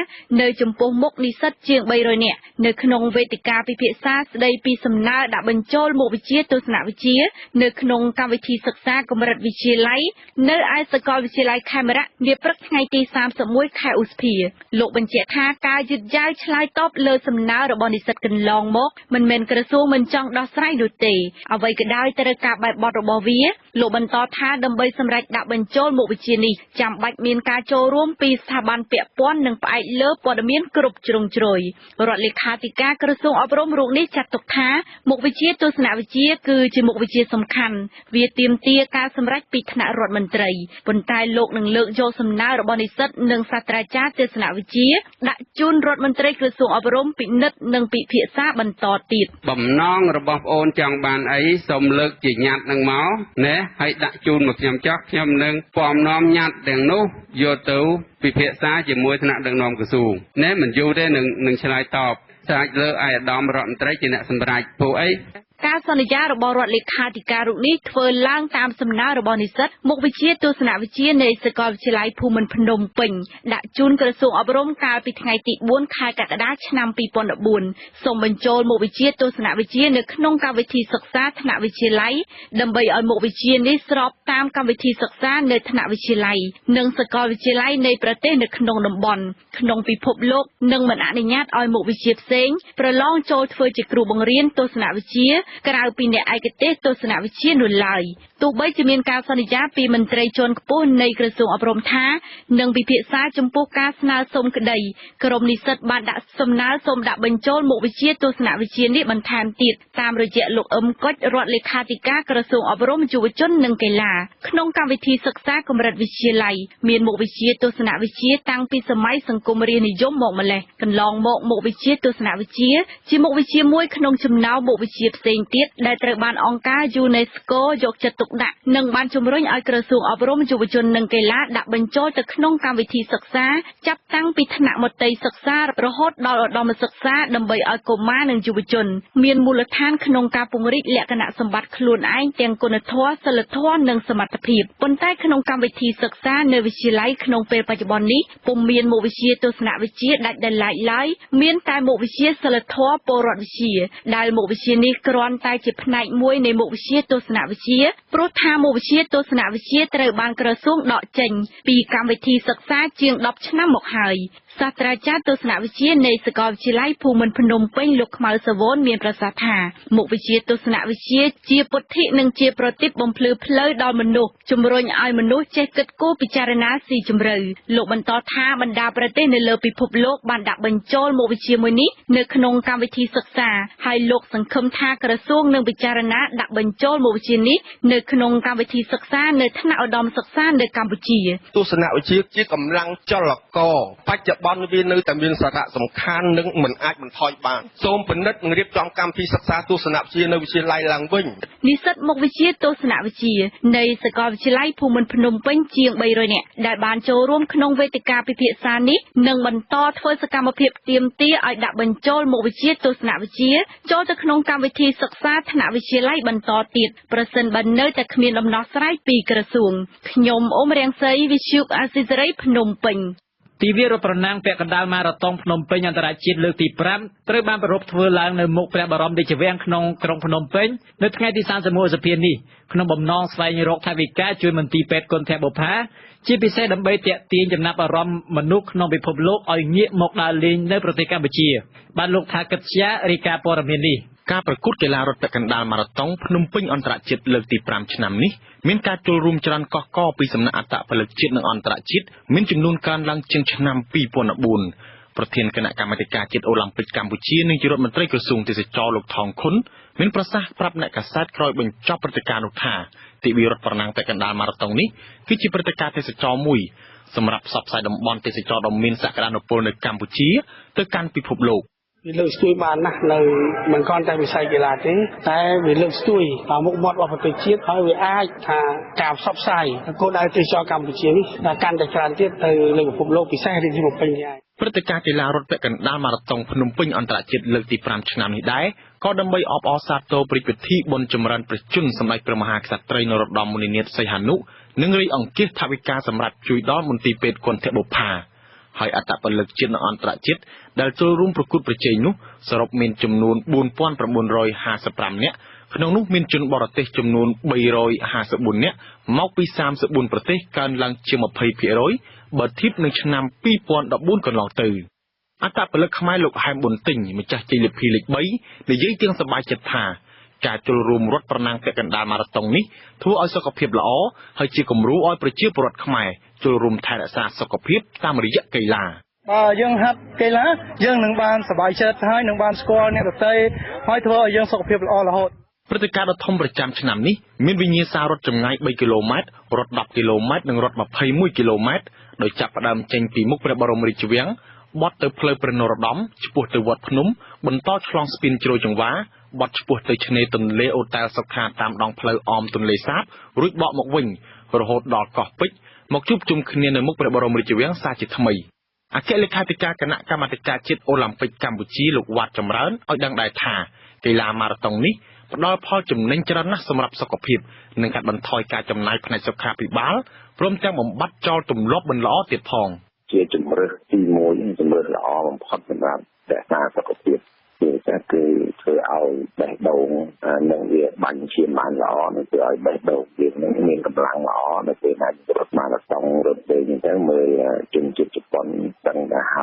នៅចំពោះមុខនិស្សិតជាង300នាក់ នៅក្នុងវេទិកាពិភាក្សាស្ដីពីសំណើដាក់បញ្ចូលមុខវិជ្ជាទស្សនវិជ្ជានៅក្នុងកម្មវិធីសិក្សាកម្រិតវិទ្យាល័យ នៅឯសាកលវិទ្យាល័យខេមរៈ នាព្រឹកថ្ងៃទី31ខែឧសភា។ លោកបញ្ជាក់ថា ការយឺតយ៉ាវឆ្លើយតបលើសំណើរបស់និស្សិតកន្លងមក មិនមែនក្រសួងមិនចង់ដោះស្រាយនោះទេ អ្វីក៏ដោយត្រូវការបែបបទរបស់វា។ លោកបន្តថា ដើម្បីសម្រេចដាក់បញ្ចូលមុខវិជ្ជានេះ ចាំបាច់មានការចូលរួមពីស្ថាប័នពាក់ព័ន្ធ និងផ្អែកលើព័ត៌មានគ្រប់ជ្រុងជ្រោយ។ រដ្ឋលេខាធិការក្រសួងអប់រំរូបនេះចាត់ទុកថា មុខវិជ្ជាទស្សនវិជ្ជាគឺជាមុខវិជ្ជាសំខាន់ វាទាមទារការសម្រេចពីថ្នាក់រដ្ឋមន្ត្រី ប៉ុន្តែលោកនឹងលើកយកសំណើរបស់និស្សិតនិងសាស្ត្រាចារ្យទស្សនវិជ្ជា ដាក់ជូនរដ្ឋមន្ត្រីក្រសួងអប់រំពិនិត្យនិងពិភាក្សាបន្តទៀត។ បំណងរបស់ប្អូនចង់បានអី សូមលើកជាញត្តិនឹងមកណា ហើយដាក់ជូនមកខ្ញុំចោះ ខ្ញុំនឹងពំនាំញត្តិទាំងនោះយកទៅពិភាក្សាជាមួយថ្នាក់ដឹកនាំក្រសួងណែ មិនយូរទេនឹងឆ្លើយតប ស្រាច់លើឯកឧត្តមរដ្ឋមន្ត្រីជាអ្នកសម្រេច ព្រោះអី ការសន្យារបស់រដ្ឋលេខាធិការរូបនេះធ្វើឡើងតាមសំណើរបស់និស្សិតមុខវិជ្ជាទស្សនវិជ្ជានៃសាកលវិទ្យាល័យភូមិន្ទភ្នំពេញដាក់ជូនក្រសួងអប់រំកាលពីថ្ងៃទី4ខែកក្កដាឆ្នាំ2014សូមបញ្ចូលមុខវិជ្ជាទស្សនវិជ្ជានៅក្នុងកម្មវិធីសិក្សាថ្នាក់វិទ្យាល័យដើម្បីឲ្យមុខវិជ្ជានេះស្របតាមកម្មវិធីសិក្សានៅថ្នាក់វិទ្យាល័យនិងសាកលវិទ្យាល័យនៃប្រទេសនៅក្នុងតំបន់ក្នុងពិភពលោកនិងមិនអនុញ្ញាតឲ្យមុខវិជ្ជាផ្សេងប្រឡងចូលធ្វើជាគ្រូបង្រៀនទស្សនវិជ្ជាក្រៅពីអ្នកឯកទេសទស្សនវិជ្ជានោះឡើយទោះបីជាមានការសន្យាពីមន្ត្រីជាន់ខ្ពស់នៃក្រសួងអប់រំថានឹងពិភាក្សាចំពោះការស្នើសុំក្តីក្រុមនិស្សិតបានដាក់សំណើសូមដាក់បញ្ចូលមុខវិជ្ជាទស្សនវិជ្ជានេះបន្ថែមទៀតតាមរយៈលោកអឹមកុចរដ្ឋលេខាធិការក្រសួងអប់រំយុវជននិងកីឡាក្នុងកម្មវិធីសិក្សាកម្រិតវិទ្យាល័យមានមុខវិជ្ជាទស្សនវិជ្ជាតាំងពីសម័យសង្គមរាស្ត្រនិយមមកម្លេះកន្លងមកមុខវិជ្ជាទស្សនវិជ្ជាជាមុខវិជ្ជាមួយក្នុងចំណោមមុខវិជ្ជាផ្សេងទៀតដែលត្រូវបានអង្គការ UNESCO យកចិត្តទុកដាក់និងបានជំរុញឲ្យក្រសួងអប់រំយុវជននិងកីឡាដាក់បញ្ចូលទៅក្នុងកម្មវិធីសិក្សាចាប់តាំងពីថ្នាក់មត្តេយ្យសិក្សារហូតដល់ឧត្តមសិក្សាដើម្បីឲ្យកុមារនិងយុវជនមានមូលដ្ឋានក្នុងការពង្រីកលក្ខណៈសម្បត្តិខ្លួនឯងទាំងគុណធម៌សីលធម៌និងសមត្ថភាពប៉ុន្តែក្នុងកម្មវិធីសិក្សានៅវិទ្យាល័យក្នុងពេលបច្ចុប្បន្ននេះពុំមានមុខវិជ្ជាទស្សនវិជ្ជាដាច់ដោយឡែកឡើយមានតែមុខវិជ្ជាសីលធម៌ពលរដ្ឋវិទ្យាដែលមុខវិជ្ជានេះគ្រាន់តែជាផ្នែកមួយនៃមុខវិជ្ជាទស្សនវិជ្ជាព្រោះថាមុខវិជ្ជាទស្សនវិជ្ជាត្រូវបានក្រសួងដកចេញពីកម្មវិធីសិក្សាជាង10ឆ្នាំមកហើយសាស្ត្រាចារ្យទស្សនវិជ្ជានៃសាកលវិទ្យាល័យភូមិន្ទភ្នំពេញលោកខ្មៅសាវនមានប្រសាសន៍ថាមុខវិជ្ជាទស្សនវិជ្ជាជាពុទ្ធិនិងជាប្រទីបបំភ្លឺផ្លូវដល់មនុស្សជំរុញឲ្យមនុស្សចេះគិតគូរពិចារណាស៊ីជម្រៅលោកបន្តថាបណ្ដាប្រទេសនៅលើពិភពលោកបានដាក់បញ្ចូលមុខវិជ្ជាមួយនេះនៅក្នុងកម្មវិធីសិក្សាហើយលោកសង្ឃឹមថាក្រសួងនឹងពិចារណាដាក់បញ្ចូលមុខវិជ្ជានេះនៅក្នុងកម្មវិធីសិក្សានៅថ្នាក់ឧត្តមសិក្សានៅកម្ពុជាទស្សនវិជ្ជាជាកម្លាំងចលករបច្ចុប្បន្នវានៅតែមានសារៈសំខាន់និងមិនអាចបន្ថយបានសូមពិនិត្យនិងរៀបចំកម្មវិធីសិក្សាទស្សនវិជ្ជានៅវិទ្យាល័យឡើងវិញនិស្សិតមុខវិជ្ជាទស្សនវិជ្ជានៃសាកលវិទ្យាល័យភូមិន្ទភ្នំពេញជាង300នាក់ដែលបានចូលរួមក្នុងវេទិកាពិភាក្សានេះនឹងបន្តធ្វើសកម្មភាពទាមទារឲ្យដាក់បញ្ចូលមុខវិជ្ជាទស្សនវិជ្ជាចូលទៅក្នុងកម្មវិធីសិក្សាថ្នាក់វិទ្យាល័យបន្តទៀតប្រសិនបើនៅតែគ្មានដំណោះស្រាយពីក្រសួងខ្ញុំអ៊ុំរាំងសីវិទ្យុអាស៊ីសេរីភ្នំពេញទិវារត់ប្រណាំងពាក់កណ្ដាលម៉ារ៉ាតុងភ្នំពេញអន្តរជាតិលើកទី5ត្រូវបានប្រារព្ធធ្វើឡើងនៅមុខព្រះបរមរាជវាំងក្នុងក្រុងភ្នំពេញនៅថ្ងៃទី31ឧសភានេះក្នុងបំណងស្វែងរកថវិកាជួយមន្ទីរពេទ្យគន្ធបុប្ផាជាពិសេសដើម្បីទាក់ទាញចំណាប់អារម្មណ៍មនុស្សក្នុងពិភពលោកឲ្យងាកមកដើរលេងនៅប្រទេសកម្ពុជាបានលោកថាកិត្យារាយការណ៍ព័ត៌មាននេះការប្រកួតកីឡារត់ពាក់កណ្ដាលម៉ារ៉ាតុងភ្នំពេញអន្តរជាតិលើកទី5ឆ្នាំនេះមានការចូលរួមច្រើនកុះករពីសំណាក់អត្តពលិកជាតិនិងអន្តរជាតិមានចំនួនកើនឡើងជាងឆ្នាំ2014ប្រធានគណៈកម្មាធិការជាតិអូឡាំពិកកម្ពុជានិងជារដ្ឋមន្ត្រីក្រសួងទេសចរណ៍លោកថងខុនមានប្រសាសន៍ប្រាប់អ្នកកាសែតក្រោយបញ្ចប់ព្រឹត្តិការណ៍នោះថាទិវារត់ប្រណាំងពាក់កណ្ដាលម៉ារ៉ាតុងនេះគឺជាព្រឹត្តិការណ៍ទេសចរណ៍មួយសម្រាប់ផ្សព្វផ្សាយតំបន់ទេសចរណ៍ដ៏មានសក្តានុពលនៅកម្ពុជាទៅកាន់ពិភពលោកវាលើកស្ទួយបានណាស់នៅមិនគ្រាន់តែវិស័យកីឡាទេតែវាលើកស្ទួយមុខមាត់របស់ប្រទេសជាតិហើយវាអាចថាការផ្សព្វផ្សាយគោលដៅទេសចរកម្ពុជានេះកាន់តែច្រើនទៀតទៅលើពិភពលោកពិសេសរាជធានីភ្នំពេញនេះឯងព្រឹត្តិការណ៍កីឡារត់ពាក់កណ្ដាលម៉ារ៉ាតុងភ្នំពេញអន្តរជាតិលើកទី5ឆ្នាំនេះដែរក៏ដើម្បីអបអរសាទរព្រះពិធីបុណ្យចម្រើនព្រះជន្មសម្ដេចព្រះមហាក្សត្រីនរោត្តមមុនិនាថសីហនុនិងរៃអង្គាសថវិកាសម្រាប់ជួយដល់មន្ទីរពេទ្យគន្ធបុប្ផាហើយអត្តពលិកជាតិនិងអន្តរជាតិដែលចូលរួមប្រកួតប្រជែងនោះសរុបមានចំនួន4955នាក់ក្នុងនោះមានជនបរទេសចំនួន354នាក់មកពី34ប្រទេសកើនឡើងជាង20%បើធៀបនឹងឆ្នាំ2014កន្លងទៅអត្តពលិកខ្មែរលោកហែមប៊ុនទិញម្ចាស់ជ័យលាភីលេខ3និយាយទាំងសប្បាយចិត្តថាការចូលរួមរត់ប្រណាំងពាក់កណ្ដាលម៉ារ៉ាតុងនេះធ្វើឲ្យសុខភាពល្អហើយជាគំរូឲ្យប្រជាពលរដ្ឋខ្មែរចូលរួមថែរក្សាសុខភាពតាមរយៈកីឡាបើយើងហាត់កីឡាយើងនឹងបានសប្បាយចិត្តហើយនឹងបានស្គាល់អ្នកដទៃហើយធ្វើឲ្យយើងសុខភាពល្អរហូតព្រឹត្តិការណ៍ដ៏ធំប្រចាំឆ្នាំនេះមានវិញ្ញាសារត់ចម្ងាយ3គីឡូម៉ែត្ររត់10គីឡូម៉ែត្រនិងរត់21គីឡូម៉ែត្រដោយចាប់ផ្ដើមចេញពីមុខព្រះបរមរាជវាំងបត់ទៅផ្លូវព្រះនរោត្តមឆ្ពោះទៅវត្តភ្នំបន្តឆ្លងស្ពានជ្រោយចង្វាបត់ឆ្ពោះទៅឆ្នេរទន្លេអូតែលសុខាតាមដងផ្លូវអមទន្លេសាបរួចបកមកវិញរហូតដល់កោះពេជ្រមកជួបជុំគ្នានៅមុខព្រះបរមរាជវាំងសាជាថ្មីអគ្គលេខាធិការគណៈកម្មាធិការជាតិអូឡាំពិកកម្ពុជាលោកវ៉ាត់ចម្រើនឲ្យដឹងដែរថាកីឡាម៉ារ៉ាតុងនេះ ផ្ដល់ផលចំណេញច្រើនណាស់សម្រាប់សុខភាព និងកាត់បន្ថយការចំណាយផ្នែកសុខាភិបាល ព្រមទាំងបំបាត់ចោលទម្លាប់មិនល្អទៀតផង។ ជាជម្រើសទី1 ជម្រើសល្អបំផុតសម្រាប់រក្សាសុខភាព ជាពិសេសគឺធ្វើឲ្យបេះដូងនឹងវាបាញ់ឈាមបានល្អ នឹងធ្វើឲ្យបេះដូងយើងនឹងមានកម្លាំងល្អ នៅពេលណារត់ម៉ារ៉ាតុងរត់ពេកអញ្ចឹង មើលជនជាតិជប៉ុនសឹងតែ60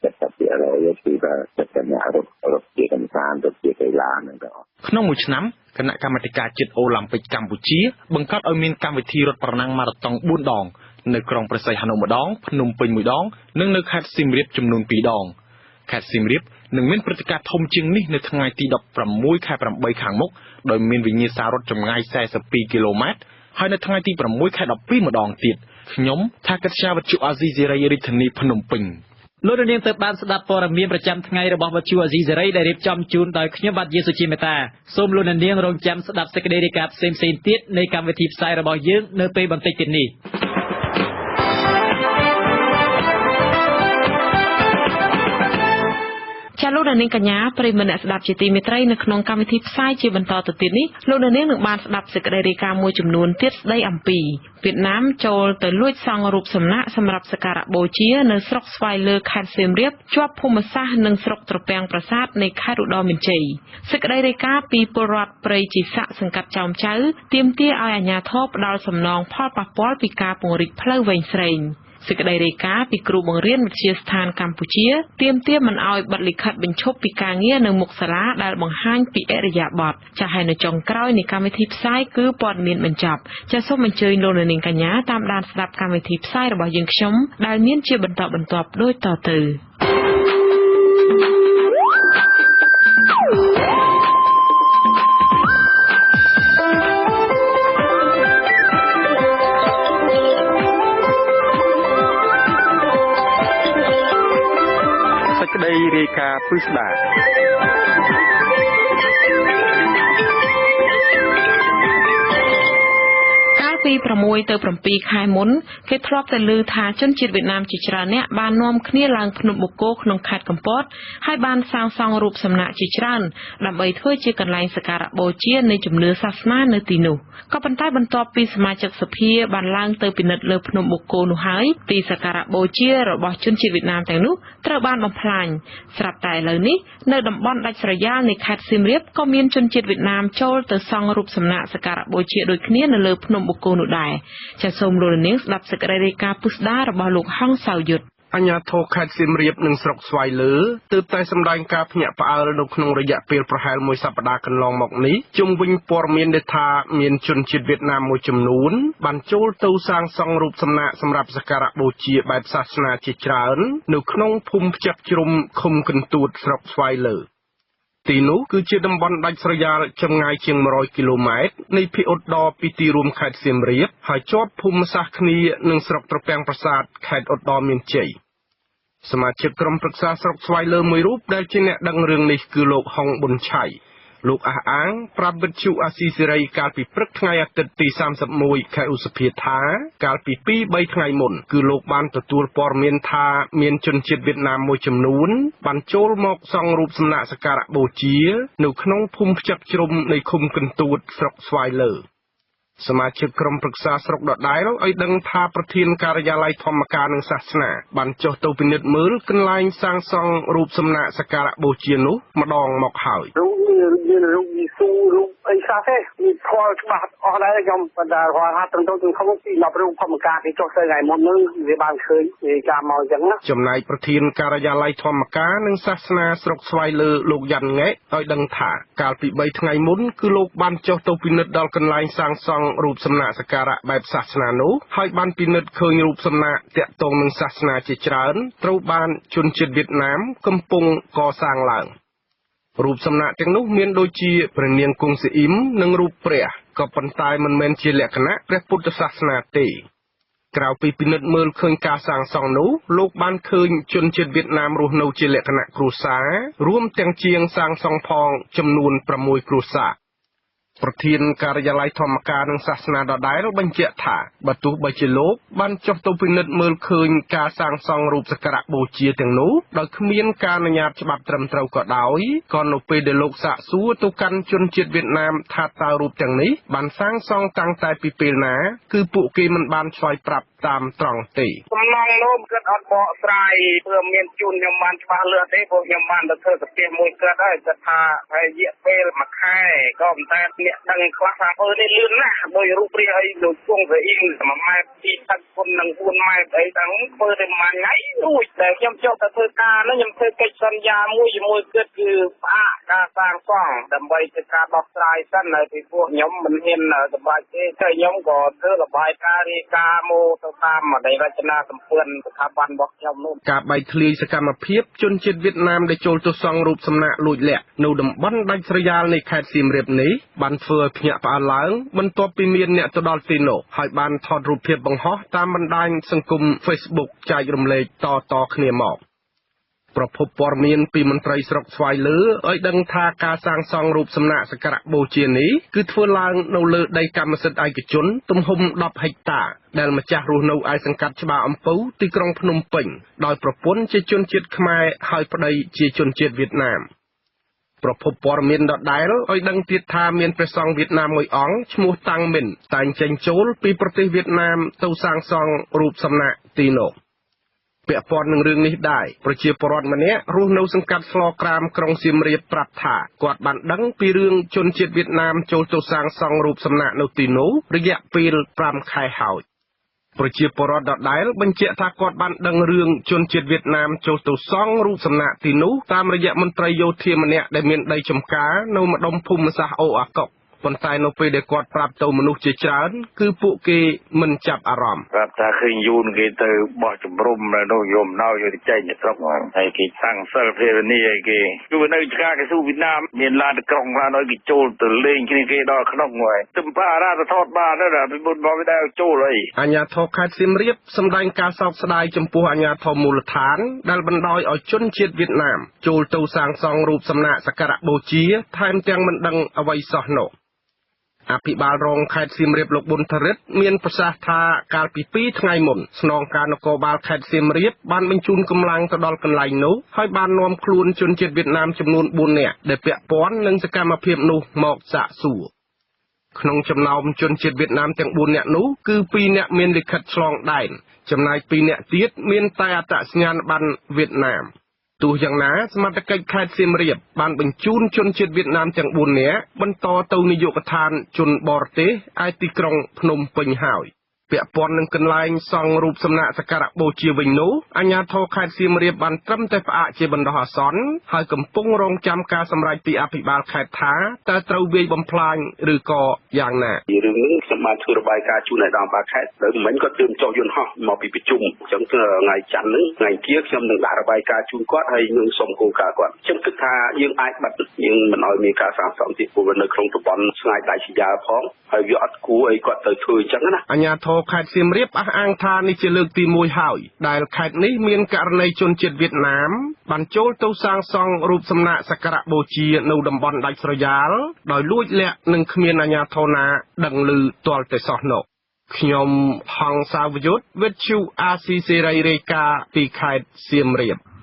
70% គឺថាចិត្តតែអ្នករត់រត់ជាកម្សាន្ត រត់ជាកីឡាហ្នឹងទាំងអស់។ ក្នុងមួយឆ្នាំ គណៈកម្មាធិការជាតិអូឡាំពិកកម្ពុជាបង្កើតឲ្យមានកម្មវិធីរត់ប្រណាំងម៉ារ៉ាតុង4ដង នៅក្រុងព្រះសីហនុម្ដង ភ្នំពេញមួយដង និងនៅខេត្តសៀមរាបចំនួន2ដង។ ខេត្តសៀមរាបនឹងមានព្រឹត្តិការណ៍ធំជាងនេះនៅថ្ងៃទី16ខែ8ខាងមុខ ដោយមានវិញ្ញាសារត់ចម្ងាយ42គីឡូម៉ែត្រ ហើយនៅថ្ងៃទី6ខែ12ម្ដងទៀត។ ខ្ញុំថាកិត្យាវត្ថុអាស៊ីសេរី រាជធានីភ្នំពេញ។ លោកនាងទៅបានស្ដាប់ព័ត៌មានប្រចាំថ្ងៃរបស់វិទ្យុអាស៊ីសេរី ដែលរៀបចំជូនដោយខ្ញុំបាទយាសុជាមេតា។ សូមលោកនាងរងចាំស្ដាប់សេចក្តីរាយការណ៍ផ្សេងៗទៀតនៃកម្មវិធីផ្សាយរបស់យើងនៅពេលបន្តិចទៀតនេះ។ ចាលោកនាងកញ្ញាប្រិយមិត្តអ្នកស្ដាប់ជាទីមេត្រី នៅក្នុងកម្មវិធីផ្សាយជាបន្តទៅទៀតនេះ លោកនាងនឹងបានស្ដាប់សេចក្តីរាយការណ៍មួយចំនួនទៀតស្ដីអំពីវៀតណាមចូលទៅលួចសង់រូបសំណាកសម្រាប់សក្ការៈបូជានៅស្រុកស្វាយលើខេត្តសៀមរាប ជាប់ភូមិសាស្ត្រនិងស្រុកត្រពាំងប្រាសាទនៃខេត្តឧត្តរមានជ័យ។ សេចក្តីរាយការណ៍ពីពលរដ្ឋព្រៃជីសាក់សង្កាត់ចោមចៅ ទាមទារឲ្យអាជ្ញាធរផ្ដល់សំណងផលប៉ះពាល់ពីការពង្រីកផ្លូវវែងស្រេង។ សេចក្តីរាយការណ៍ពីគ្រូបង្រៀនវិទ្យាស្ថានកម្ពុជា ទាមទារមិនឲ្យបិទលិខិតបញ្ឈប់ពីការងារនៅមុខសាលាដែលបង្ហាញពីឥរិយាបថ។ ចាស់ហើយនៅចុងក្រោយនៃកម្មវិធីផ្សាយគឺព័ត៌មានបញ្ចប់។ ចាសសូមអញ្ជើញលោកនាងកញ្ញាតាមដានស្ដាប់កម្មវិធីផ្សាយរបស់យើងខ្ញុំ ដែលមានជាបន្តបន្ទាប់ដូចតទៅ។ ក្តីរាយការណ៍ពិស្ដាកាលពី6ទៅ7ខែមុន គេធ្លាប់តែឮថាជនជាតិវៀតណាមជាច្រើនអ្នកបាននាំគ្នាឡើងភ្នំបូកគោក្នុងខេត្តកំពត ហើយបានសាងសង់រូបសំណាកជាច្រើនដើម្បីធ្វើជាកន្លែងសក្ការៈបូជានៃជំនឿសាសនានៅទីនោះ។ ក៏ប៉ុន្តែបន្ទាប់ពីសមាជិកសភាបានឡើងទៅពិនិត្យលើភ្នំបូកគោនោះហើយ ទីសក្ការៈបូជារបស់ជនជាតិវៀតណាមទាំងនោះត្រូវបានបំផ្លាញ ស្រាប់តែឥឡូវនេះនៅតំបន់ដាច់ស្រយាលនៃខេត្តសៀមរាប ក៏មានជនជាតិវៀតណាមចូលទៅសង់រូបសំណាកសក្ការៈបូជាដូចគ្នានៅលើភ្នំបូកគោនោះដែរ។ ចាសសូមលោកនាងស្ដាប់សេចក្តីរាយការណ៍ពុស្ដារបស់លោកហង្សៅយុទ្ធ។ អាជ្ញាធរខេត្តសៀមរាបនិងស្រុកស្វាយលើទើបតែសម្ដែងការភ្ញាក់ផ្អើលនៅក្នុងរយៈពេលប្រហែលមួយសប្តាហ៍កន្លងមកនេះ ជុំវិញព័ត៌មានដែលថាមានជនជាតិវៀតណាមមួយចំនួនបានចូលទៅសាងសង់រូបសំណាកសម្រាប់សក្ការៈបូជាបែបសាសនាជាច្រើន នៅក្នុងភូមិផ្ចឹកជ្រុំ ឃុំកន្ទួត ស្រុកស្វាយលើ។ ទីនោះគឺជាតំបន់ដាច់ស្រយាលចម្ងាយជាង100គីឡូម៉ែត្រនៃភាគឧត្តរពីទីរួមខេត្តសៀមរាប ហើយជាប់ភូមិសាស្ត្រគ្នានឹងស្រុកត្រពាំងប្រាសាទ ខេត្តឧត្តរមានជ័យ។ សមាជិកក្រុមប្រឹក្សាស្រុកស្វាយលើមួយរូបដែលជាអ្នកដឹងរឿងនេះ គឺលោកហុងប៊ុនឆៃ។ លោកអះអាងប្រាប់វិទ្យុអាស៊ីសេរីកាលពីព្រឹកថ្ងៃអាទិត្យទី31ខែឧសភាថា កាលពី2 3ថ្ងៃមុន គឺលោកបានទទួលព័ត៌មានថាមានជនជាតិវៀតណាមមួយចំនួនបានចូលមកសង់រូបសំណាកសក្ការៈបូជានៅក្នុងភូមិផ្ចឹកជ្រុំនៃឃុំកន្ទួត ស្រុកស្វាយលើ។ សមាជិកក្រុមប្រឹក្សាស្រុកដដែលឲ្យដឹងថា ប្រធានការិយាល័យធម្មការនិងសាសនាបានចុះទៅពិនិត្យមើលកន្លែងសាងសង់រូបសំណាកសក្ការៈបូជានោះម្ដងមកហើយ។ រូបនេះមានរូបយេស៊ូ រូបអីខ្លះទេ មានស្គាល់ច្បាស់អស់ដែរខ្ញុំ ប៉ុន្តែគាត់ថាត្រឹមត្រូវទាំងធំពី10រូបធម្មការគេចុះទៅថ្ងៃមុនហ្នឹង វាបានឃើញវាចាំមកអញ្ចឹងណា។ ចំណែកប្រធានការិយាល័យធម្មការនិងសាសនាស្រុកស្វាយលើ លោកយ៉ាន់ង៉ែ ឲ្យដឹងថា កាលពី3ថ្ងៃមុន គឺលោកបានចុះទៅពិនិត្យដល់កន្លែងសាងសង់រូបសំណាកសក្ការៈបែបសាសនានោះ ហើយបានពិនិត្យឃើញរូបសំណាកតាក់ទងនឹងសាសនាជាច្រើនត្រូវបានជនជាតិវៀតណាមកំពុងកសាងឡើង។ រូបសំណាកទាំងនោះមានដូចជាព្រះនាងគង់ស៊ីអ៊ីម និងរូបព្រះ ក៏ប៉ុន្តែមិនមែនជាលក្ខណៈព្រះពុទ្ធសាសនាទេ។ ក្រៅពីពិនិត្យមើលឃើញការសាងសង់នោះ លោកបានឃើញជនជាតិវៀតណាមរស់នៅជាលក្ខណៈគ្រួសារ រួមទាំងជាងសាងសង់ផងចំនួន6គ្រួសារ។ ប្រធានការិយាល័យធម្មការនិងសាសនាដដែលបញ្ជាក់ថា បើទោះបីជាលោកបានចុះទៅពិនិត្យមើលឃើញការសាងសង់រូបសក្ការៈបូជាទាំងនោះដោយគ្មានការអនុញ្ញាតច្បាប់ត្រឹមត្រូវក៏ដោយ ក៏នៅពេលដែលលោកសាកសួរទៅកាន់ជនជាតិវៀតណាមថាតើរូបទាំងនេះបានសាងសង់តាំងតែពីពេលណា គឺពួកគេមិនបានឆ្លើយប្រាប់តាមត្រង់ទេ។ សំណងនោះគាត់អត់បកស្រាយធ្វើមានជូនខ្ញុំបានច្បាស់លាស់ទេ ព្រោះខ្ញុំបានទៅធ្វើកាពះមួយគាត់ហើយ គាត់ថារយៈពេលមួយខែ ក៏ប៉ុន្តែអ្នកដឹងខ្លះថាធ្វើនេះលឿនណាស់ ដោយរូបរាងអីដូចគង់ស្អ៊ីង1ម៉ែត្រ2ទឹកគុណនឹង4ម៉ែត្រអីតាំងធ្វើតែមួយថ្ងៃរួច។ តែខ្ញុំចុះទៅធ្វើការនោះ ខ្ញុំធ្វើកិច្ចសន្យាមួយជាមួយគាត់ គឺផ្អាកការសាងសង់ដើម្បីធ្វើការដោះស្រាយសិន ហើយពីព្រោះខ្ញុំមិនហ៊ានសម្រេចទេ តែខ្ញុំក៏ធ្វើរបាយការណ៍រាយការណ៍មកទៅតាមរចនាសម្ព័ន្ធស្ថាប័នរបស់ខ្ញុំនោះ។ ការបែកធ្លាយសកម្មភាពជនជាតិវៀតណាមដែលចូលទៅសង់រូបសំណាកលួចលាក់នៅតំបន់ដាច់ស្រយាលនៃខេត្តសៀមរាបនេះ បានធ្វើឲ្យភ្ញាក់ផ្អើលឡើង បន្ទាប់ពីមានអ្នកទៅដល់ទីនោះ ហើយបានថតរូបភាពបង្ហោះតាមបណ្ដាញសង្គម Facebook ចែករំលែកតៗគ្នាមក។ ប្រភពព័ត៌មានពីមន្ត្រីស្រុកស្វាយលើឲ្យដឹងថា ការសាងសង់រូបសំណាកសក្ការៈបូជានេះ គឺធ្វើឡើងនៅលើដីកម្មសិទ្ធិឯកជនទំហំ10ហិកតា ដែលម្ចាស់រស់នៅឯសង្កាត់ច្បារអំពៅ ទីក្រុងភ្នំពេញ ដោយប្រពន្ធជាជនជាតិខ្មែរ ហើយប្តីជាជនជាតិវៀតណាម។ ប្រភពព័ត៌មានដដែលឲ្យដឹងទៀតថា មានព្រះសង្ឃវៀតណាមមួយអង្គឈ្មោះតាំងមិន តែងចេញចូលពីប្រទេសវៀតណាមទៅសាងសង់រូបសំណាកទីនោះ។ ពាក់ព័ន្ធនឹងរឿងនេះដែរ ប្រជាពលរដ្ឋម្នាក់រស់នៅសង្កាត់ស្លក្រាម ក្រុងសៀមរាប ប្រាប់ថា គាត់បានដឹងពីរឿងជនជាតិវៀតណាមចូលទៅសាងសង់រូបសំណាកនៅទីនោះរយៈពេល5ខែហើយ។ ប្រជាពលរដ្ឋដដែលបញ្ជាក់ថា គាត់បានដឹងរឿងជនជាតិវៀតណាមចូលទៅសង់រូបសំណាកទីនោះ តាមរយៈមន្ត្រីយោធាម្នាក់ដែលមានដីចំការនៅម្ដុំភូមិសាស្ត្រអូអាកុក ប៉ុន្តែនៅពេលដែលគាត់ប្រាប់ទៅមនុស្សជាច្រើន គឺពួកគេមិនចាប់អារម្មណ៍។ ប្រាប់ថាឃើញយូនគេទៅបោះជំរំនៅនោះ យកអំណោយយកទៅចែកនៅស្រុក ហើយគេតាំងសិលភាវនីឲ្យគេគឺនៅឆ្កាគេស៊ូវៀតណាម មានឡានទៅក្រុងឡានឲ្យគេចូលទៅលេងគ្នាគេដល់ក្នុងហើយ ទំបារ៉ាទៅថតបានណា ពីមុនមកវាដែរចូលអី។ អាជ្ញាធរខេត្តសៀមរាបសម្ដែងការសោកស្ដាយចំពោះអាជ្ញាធរមូលដ្ឋាន ដែលបណ្ដោយឲ្យជនជាតិវៀតណាមចូលទៅសាងសង់រូបសំណាកសក្ការៈបូជា ថែមទាំងមិនដឹងអ្វីសោះនោះ។ អភិបាលរងខេត្តសៀមរាប លោកប៊ុនធរិទ្ធ មានប្រសាសន៍ថា កាលពី2ថ្ងៃមុន ស្នងការនគរបាលខេត្តសៀមរាបបានបញ្ជូនកម្លាំងទៅដល់កន្លែងនោះ ហើយបាននាំខ្លួនជនជាតិវៀតណាមចំនួន4នាក់ ដែលពាក់ព័ន្ធនឹងសកម្មភាពនោះមកសាកសួរ។ ក្នុងចំណោមជនជាតិវៀតណាមទាំង4នាក់នោះ គឺ2នាក់មានលិខិតឆ្លងដែន ចំណែក2នាក់ទៀតមានតែអត្តសញ្ញាណប័ណ្ណវៀតណាម។ ទោះយ៉ាងណា សមត្ថកិច្ចខេត្តសៀមរាបបានបញ្ជូនជនជាតិវៀតណាមទាំង4នាក់បន្តទៅនាយកដ្ឋានជនបរទេសឯទីក្រុងភ្នំពេញហើយ។ ពាក់ព័ន្ធនឹងកន្លែងសង់រូបសំណាកសក្ការៈបូជាវិញនោះ អាជ្ញាធរខេត្តសៀមរាបបានត្រឹមតែផ្អាកជាបណ្ដោះអាសន្ន ហើយកំពុងរងចាំការសម្រេចពីអភិបាលខេត្តថា តើត្រូវវាយបំផ្លាញឬក៏យ៉ាងណា។ រឿងនេះខ្ញុំបានធ្វើរបាយការណ៍ជូនឲ្យដល់បាលខេត្ត ដល់មិញគាត់ទើបចុះយន្តហោះមកពីប្រជុំ អញ្ចឹងថ្ងៃច័ន្ទហ្នឹង ថ្ងៃអង្គារ ខ្ញុំនឹងដាក់របាយការណ៍ជូនគាត់ ហើយនឹងសុំគោលការណ៍គាត់។ ខ្ញុំគិតថាយើងអាចបិទ យើងមិនឲ្យមានការសាងសង់ទៀត ព្រោះនៅក្នុងតំបន់ឆ្ងាយដាច់ស្រយាលផង ហើយវាអត់គួរអីគាត់ទៅធ្វើអញ្ចឹងណា។ អាជ្ញាធរខេត្តសៀមរាបអះអាងថា នេះជាលើកទី1ហើយ ដែលខេត្តនេះមានករណីជនជាតិវៀតណាមបានចូលទៅសាងសង់រូបសំណាកសក្ការៈបូជានៅតំបន់ដាច់ស្រយាលដោយលួចលាក់ និងគ្មានអាជ្ញាធរណាដឹងឮទាល់តែសោះនោះ។ ខ្ញុំហង្សាវយុទ្ធ វិទ្យុអាស៊ីសេរី រាយការណ៍ពីខេត្តសៀមរាប។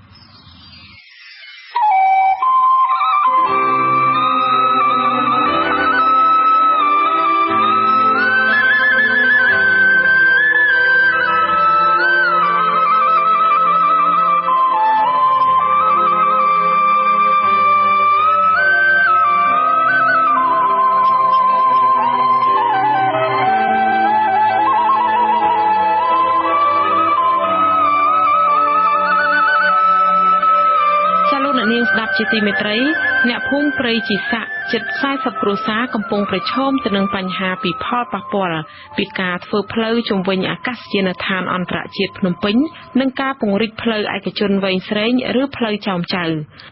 ជាទីមេត្រី អ្នកភូមិព្រៃជីសាក់ជិត40គ្រួសារកំពុងប្រឈមទៅនឹងបញ្ហាពីផលប៉ះពាល់ពីការធ្វើផ្លូវជុំវិញអាកាសយានដ្ឋានអន្តរជាតិភ្នំពេញ និងការពង្រីកផ្លូវឯកជនវែងស្រេងឬផ្លូវចោមចៅ។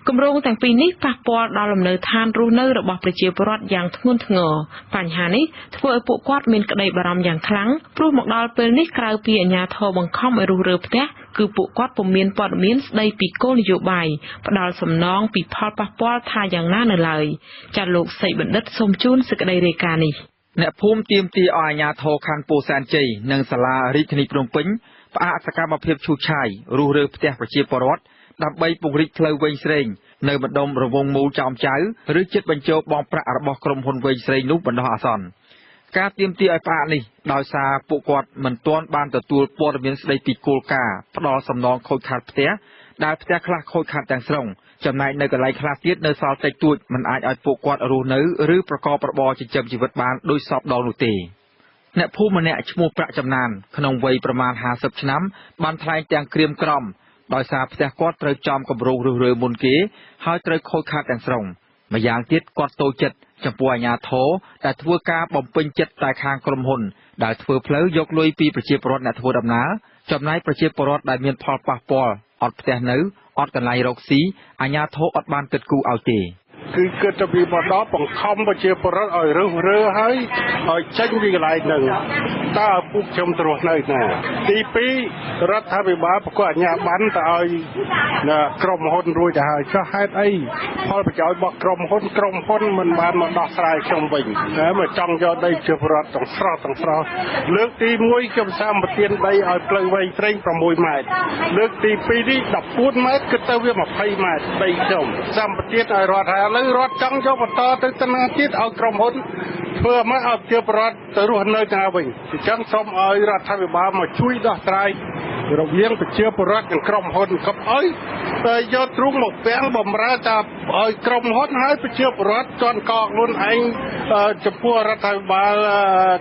គម្រោងទាំងពីរនេះប៉ះពាល់ដល់លំនៅឋានរស់នៅរបស់ប្រជាពលរដ្ឋយ៉ាងធ្ងន់ធ្ងរ។ បញ្ហានេះធ្វើឲ្យពួកគាត់មានក្តីបារម្ភយ៉ាងខ្លាំង ព្រោះមកដល់ពេលនេះ ក្រៅពីអាជ្ញាធរបង្ខំឲ្យរុះរើផ្ទះ គឺពួកគាត់ពុំមានព័ត៌មានស្ដីពីគោលនយោបាយផ្ដល់សំណងពីផលប៉ះពាល់ថាយ៉ាងណានៅឡើយ។ ចា លោកសីបណ្ឌិតសូមជូនសេចក្តីរាយការណ៍នេះ អ្នកភូមិទាមទារឲ្យអាជ្ញាធរខណ្ឌពោធិ៍សែនជ័យនិងសាលារាជធានីភ្នំពេញផ្អាកសកម្មភាពឈូសឆាយរុះរើផ្ទះប្រជាពលរដ្ឋដើម្បីពង្រីកផ្លូវវ៉េងស្រេងនៅម្ដុំរង្វង់មូលចោមចៅឬជិតបញ្ជោបង់ប្រាក់របស់ក្រុមហ៊ុនវ៉េងស្រេងនោះបណ្ដោះអាសន្ន។ ការទាមទារឲ្យផ្អាកនេះដោយសារពួកគាត់មិនទាន់បានទទួលព័ត៌មានស្ដីពីគោលការណ៍ផ្ដល់សំណងខូចខាតផ្ទះដែលផ្ទះខ្លះខូចខាតទាំងស្រុងចំណែកនៅកន្លែងខ្លះទៀតនៅសល់តិចតួចមិនអាចឲ្យពួកគាត់រស់នៅឬប្រកបរបរចិញ្ចឹមជីវិតបានដោយសពដងនោះទេ។ អ្នកភូមិម្នាក់ឈ្មោះប្រាក់ចំណានក្នុងវ័យប្រមាណ50ឆ្នាំបានថ្លែងទាំងក្រៀមក្រំដោយសារផ្ទះគាត់ត្រូវចំគម្រោងរុះរើមុនគេហើយត្រូវខូចខាតទាំងស្រុង។ ម្យ៉ាងទៀតគាត់តូចចិត្តចំពោះអាជ្ញាធរដែលធ្វើការបំពេញចិត្តតែខាងក្រុមហ៊ុនដែលធ្វើផ្លូវយកលុយពីប្រជាពលរដ្ឋអ្នកធ្វើដំណើរចំណែកប្រជាពលរដ្ឋដែលមានផលប៉ះពាល់អត់ផ្ទះនៅអត់កន្លែងរកស៊ីអាជ្ញាធរអត់បានគិតគូរឲ្យទេ។ គឺគិតទៅពីមកដល់បង្ខំប្រជាពលរដ្ឋឲ្យរុះរើហើយឲ្យចេញពីកន្លែងហ្នឹងតើពួកខ្ញុំទៅរស់នៅណាទី2រដ្ឋាភិបាលប្រកាសអាជ្ញាប័ណ្ណទៅឲ្យក្រុមហ៊ុនរួចទៅហើយចុះហេតុអីផលប្រយោជន៍របស់ក្រុមហ៊ុនមិនបានមកដោះស្រាយខ្ញុំវិញតែមកចង់យកដីប្រជាពលរដ្ឋទាំងស្រស់លើកទី1ខ្ញុំសម្បទានដីឲ្យផ្លូវវែងស្រេង6ម៉ែត្រលើកទី2នេះ14ម៉ែត្រគិតទៅវា20ម៉ែត្រដីខ្ញុំសម្បទានឲ្យរដ្ឋហើយឥឡូវរដ្ឋចង់យកបន្តទៅតាណាទៀតឲ្យក្រុមហ៊ុនធ្វើមកឲ្យប្រជាពលរដ្ឋទៅរស់នៅណាវិញអញ្ចឹងសូមឲ្យរដ្ឋាភិបាលមកជួយដោះស្រាយរវាងប្រជាពលរដ្ឋនិងក្រុមហ៊ុនកុំឲ្យយកទ្រូងមកពាំងបំរើតែឲ្យក្រុមហ៊ុនហើយប្រជាពលរដ្ឋជន់កខ្លួនឯងចំពោះរដ្ឋាភិបាល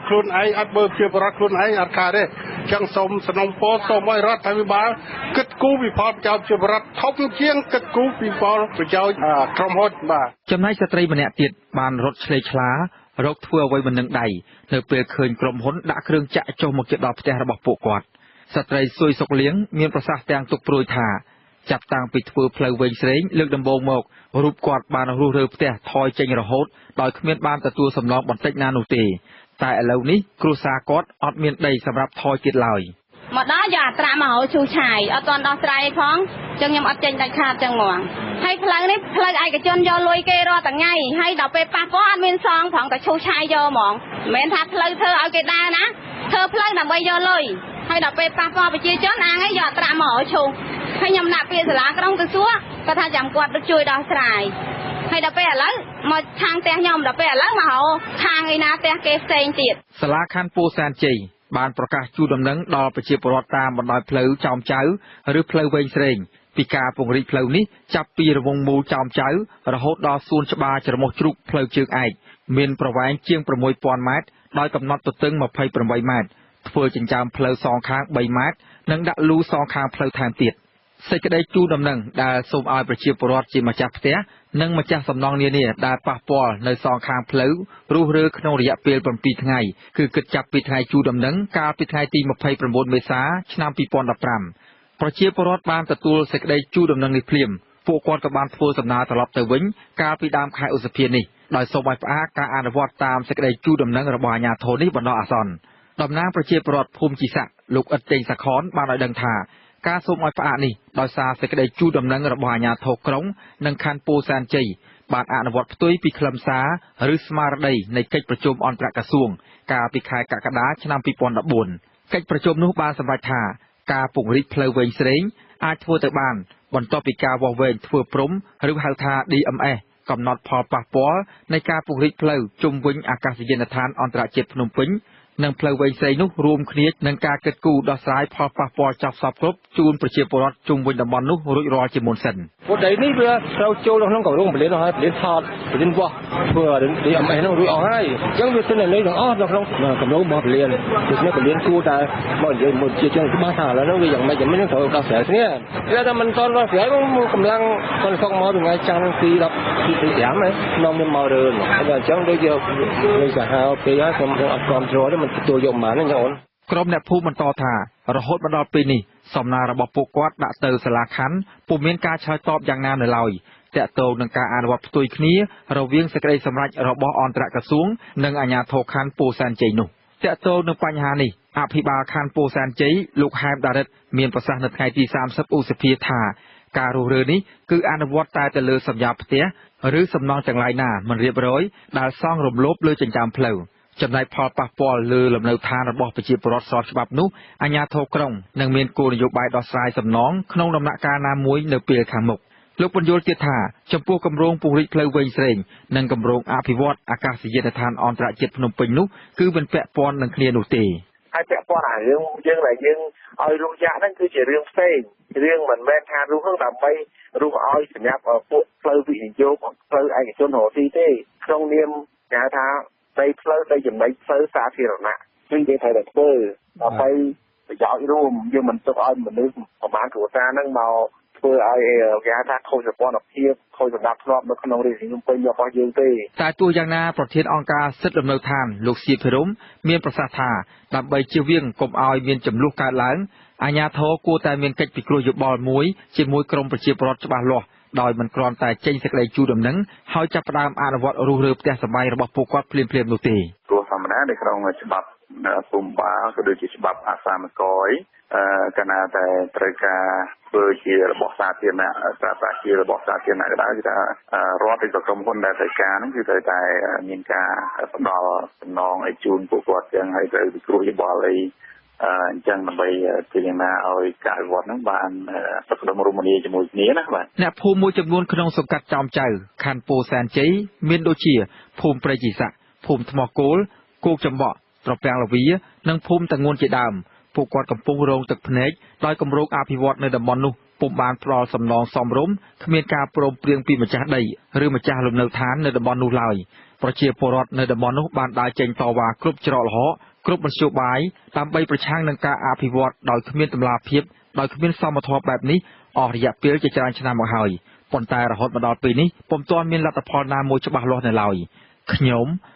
ខ្លួនឯងអត់មើលប្រជាពលរដ្ឋខ្លួនឯងអត់កើតទេអញ្ចឹងសូមសំណូមពរសូមឲ្យរដ្ឋាភិបាលគិតគូរពីផលប្រយោជន៍ប្រជាពលរដ្ឋធំជាងគិតគូរពីផលប្រយោជន៍ក្រុមហ៊ុនបាទ។ ចំណែកស្ត្រីម្នាក់ទៀតបានរត់ឆ្លេឆ្លារកធ្វើអ្វីមិននឹងដៃនៅពេលឃើញក្រុមហ៊ុនដាក់គ្រឿងចាក់ចុះមកជិតដល់ផ្ទះរបស់ពួកគាត់។ ស្ត្រីស៊ុយសុកលៀងមានប្រសាសន៍ទាំងទុកព្រួយថាចាប់តាំងពីធ្វើផ្លូវវែងស្រេងលើកដំបូងមករូបគាត់បានរុះរើផ្ទះថយចេញរហូតដោយគ្មានបានទទួលសំណងបន្តិចណានោះទេតែឥឡូវនេះគ្រួសារគាត់អត់មានដីសម្រាប់ថយទៀតឡើយ។ មកដល់យកអាត្រាក់មកឲ្យឈូសឆាយអត់ទាន់ដោះស្រាយផងចឹងខ្ញុំអត់ចេញដាច់ខាតចឹងហ្មងហើយផ្លូវនេះផ្លូវឯកជនយកលុយគេរាល់ថ្ងៃហើយដល់ពេលប៉ះពាល់អត់មានសងផងតែឈូសឆាយយកហ្មងមិនមែនថាផ្លូវធ្វើឲ្យគេដើរណាធ្វើផ្លូវដើម្បីយកលុយហើយដល់ពេលប៉ះពាល់ប្រជាជនអាងឯងយកអាត្រាក់មកឲ្យឈូសហើយខ្ញុំដាក់ពាក្យសាលាក្រុងទៅសួរគាត់ថាចាំគាត់ទៅជួយដោះស្រាយហើយដល់ពេលឥឡូវមកខាងផ្ទះខ្ញុំដល់ពេលឥឡូវមកខាងឯណាផ្ទះគេផ្សេងទៀត។ សាលាខណ្ឌពោធិ៍សែនជ័យបានប្រកាសជូនដំណឹងដល់ប្រជាពលរដ្ឋតាមបណ្ដោយផ្លូវចោមចៅឬផ្លូវវែងស្រេងពីការពង្រីកផ្លូវនេះចាប់ពីរង្វង់មូលចោមចៅរហូតដល់សួនច្បារច្រមុះជ្រូកផ្លូវជើងឯកមានប្រវែងជាង6000ម៉ែត្រដោយកំណត់ទទឹង28ម៉ែត្រធ្វើចិញ្ចើមផ្លូវសងខាង3ម៉ែត្រនិងដាក់លូសងខាងផ្លូវថែមទៀត។ សេចក្តីជូនដំណឹងដែលសូមឲ្យប្រជាពលរដ្ឋជាម្ចាស់ផ្ទះនិងម្ចាស់សំណង់នានាដែលប៉ះពាល់នៅសងខាងផ្លូវរុះរើក្នុងរយៈពេល7ថ្ងៃគឺគិតចាប់ពីថ្ងៃជូនដំណឹងកាលពីថ្ងៃទី29មេសាឆ្នាំ2015ប្រជាពលរដ្ឋបានទទួលសេចក្តីជូនដំណឹងនេះភ្លាមពួកគាត់ក៏បានធ្វើសំណើត្រឡប់ទៅវិញកាលពីដើមខែឧសភានេះដោយសូមឲ្យផ្អាកការអនុវត្តតាមសេចក្តីជូនដំណឹងរបស់អាជ្ញាធរនេះបណ្ដោះអាសន្ន។ តំណាងប្រជាពលរដ្ឋភូមិជីស័កលោកអ៊ិតតេងសាខនបានឲ្យដឹងថាការសូមឲ្យផ្អាកនេះដោយសារសេចក្តីជូនដំណឹងរបស់អាជ្ញាធរក្រុងនិងខណ្ឌពោធិ៍សែនជ័យបានអនុវត្តផ្ទុយពីខ្លឹមសារឬស្មារតីនៃកិច្ចប្រជុំអន្តរក្រសួងកាលពីខែកក្កដាឆ្នាំ2014កិច្ចប្រជុំនោះបានសម្រេចថាការពង្រីកផ្លូវវែងស្រេងអាចធ្វើទៅបានបន្ទាប់ពីការវាស់វែងធ្វើព្រំឬហៅថា DMS កំណត់ផលប៉ះពាល់នៃការពង្រីកផ្លូវជុំវិញអាកាសយានដ្ឋានអន្តរជាតិភ្នំពេញនិងផ្លូវវែងស្រេងនោះរួមគ្នានឹងការគិតគូរដោះស្រាយផលប៉ះពាល់ចប់សព្វគ្រប់ជូនប្រជាពលរដ្ឋជុំវិញតំបន់នោះរួចរាល់ជាមុនសិន។ ព្រោះដីនេះវាត្រូវចូលក្នុងគម្រោងពលានហើយពលានថតពលានវាស់ធ្វើ DMS នោះរួចអស់ហើយអញ្ចឹងវាទិន្នន័យទាំងអស់នៅក្នុងគម្រោងរបស់ពលានដូច្នេះពលានគួរតែមកនិយាយមួយជាជនច្បាស់ថាឥឡូវនោះវាយ៉ាងម៉េចយ៉ាងម៉េចត្រូវដោះស្រាយគ្នាគេថាមិនទាន់ដោះស្រាយកម្លាំងសន្តិសុខមកថ្ងៃច័ន្ទទី10ទី5ហ្នឹងនាំខ្ញុំមករឿនហើយអញ្ចឹងដូចជាលេខសាហាវពេកហើយខ្ញុំអត់គ្រប់គ្រងទេមិនទទួលយកប៉ុន្មានទេអូន។ ក្រុមអ្នកភូមិបន្តថារហូតមកដល់ពេលនេះសំណើរបស់ពួកគាត់ដាក់ទៅសាលាខណ្ឌពុំមានការឆ្លើយតបយ៉ាងណានៅឡើយទាក់ទងនឹងការអនុវត្តផ្ទុយគ្នារវាងសេចក្តីសម្រេចរបស់អន្តរក្រសួងនិងអាជ្ញាធរខណ្ឌពោធិ៍សែនជ័យនោះ។ ទាក់ទងនឹងបញ្ហានេះអភិបាលខណ្ឌពោធិ៍សែនជ័យលោកហែមដារិតមានប្រសាសន៍នៅថ្ងៃទី30ឧសភាថា ការរុះរើនេះ គឺអនុវត្តតែទៅលើសំយាបផ្ទះ ឬសំណង់ទាំងឡាយណាមិនរៀបរយ ដែលសង់រំលោភលើចិញ្ចើមផ្លូវ។ ចំណែកផលប៉ះពាល់លើលំនៅឋានរបស់ប្រជាពលរដ្ឋស្របច្បាប់នោះ អាជ្ញាធរក្រុងនឹងមានគោលនយោបាយដោះស្រាយសំណងក្នុងដំណាក់កាលណាមួយនៅពេលខាងមុខ។ លោកពន្យល់ទៀតថា ចំពោះគម្រោងពង្រីកផ្លូវវ៉េងស្រេង និងគម្រោងអភិវឌ្ឍន៍អាកាសយានដ្ឋានអន្តរជាតិភ្នំពេញនោះ គឺមិនពាក់ព័ន្ធនឹងគ្នានោះទេ។ ហើយពាក់ព័ន្ធអារឿងយើងដែលយើងឲ្យរុះយ៉ាក់ហ្នឹង គឺជារឿងផ្សេង រឿងមិនមែនថារុះហ្នឹងដើម្បីរុះឲ្យសម្រាប់ពួកផ្លូវវិនិយោគ ផ្លូវឯកជនរកស៊ីទេ ក្នុងនាមគេហៅថាដីផ្លូវ ដីចំណីផ្លូវសាធារណៈ គឺយើងត្រូវតែធ្វើដើម្បីប្រយោជន៍រួម យើងមិនទុកឲ្យមនុស្សប្រមាណគ្រួសារហ្នឹងមកធ្វើឲ្យគេហៅថាខូចសម្ព័ន្ធភាព ខូចសណ្ដាប់ធ្នាប់នៅក្នុងរាជធានីភ្នំពេញរបស់យើងទេ។ តែទោះយ៉ាងណា ប្រធានអង្គការសិទ្ធិលំនៅឋាន លោកសៀភិរម មានប្រសាសន៍ថា ដើម្បីជៀសវាងកុំឲ្យមានជម្លោះកើតឡើង អាជ្ញាធរគួរតែមានកិច្ចពិគ្រោះយោបល់មួយជាមួយក្រុមប្រជាពលរដ្ឋច្បាស់លាស់ ដោយមិនគ្រាន់តែចេញសេចក្តីជូនដំណឹង ហើយចាប់ផ្ដើមអនុវត្តរុះរើផ្ទះសម្បែងរបស់ពួកគាត់ភ្លាមៗនោះទេ។ ព្រោះធម្មតានៅក្នុងច្បាប់ភូមិបាល ក៏ដូចជាច្បាប់អាសាមកយ កាលណាតែត្រូវការធ្វើជារបស់សាធារណៈ ប្រើប្រាស់ជារបស់សាធារណៈក៏ដោយ គឺថារដ្ឋឬក៏ក្រុមហ៊ុនដែលត្រូវការហ្នឹង គឺត្រូវតែមានការផ្ដល់សំណងឲ្យជូនពួកគាត់ចឹង ហើយត្រូវពិគ្រោះយោបល់អីអញ្ចឹង ដើម្បីធ្វើយ៉ាងណាឲ្យការអភិវឌ្ឍហ្នឹងបានសុខដុមរមនាជាមួយគ្នាណា។ បាទ អ្នកភូមិមួយចំនួនក្នុងសង្កាត់ចោមចៅ ខណ្ឌពោធិ៍សែនជ័យ មានដូចជាភូមិព្រៃជីស័ក ភូមិថ្មគោល គោកចំបក់ ត្រពាំងល្វា និងភូមិតាងួនជាដើម ពួកគាត់កំពុងរងទឹកភ្នែក ដោយគម្រោងអភិវឌ្ឍនៅតំបន់នោះពុំបានផ្ដល់សំណងសមរម្យ គ្មានការព្រមព្រៀងពីម្ចាស់ដី ឬម្ចាស់លំនៅឋាននៅតំបន់នោះឡើយ។ ប្រជាពលរដ្ឋនៅតំបន់នោះបានដើរចេញតវ៉ាគ្រប់ច្រកល្ហក គ្រប់មធ្យោបាយ ដើម្បីប្រឆាំងនឹងការអភិវឌ្ឍដោយគ្មានតម្លាភាព ដោយគ្មានសមធម៌បែបនេះ អស់រយៈពេលជាច្រើនឆ្នាំមកហើយ ប៉ុន្តែរហូតមកដល់ពេលនេះ ពុំទាន់មានលទ្ធផលណាមួយច្បាស់លាស់នៅឡើយ។ ខ្ញុំ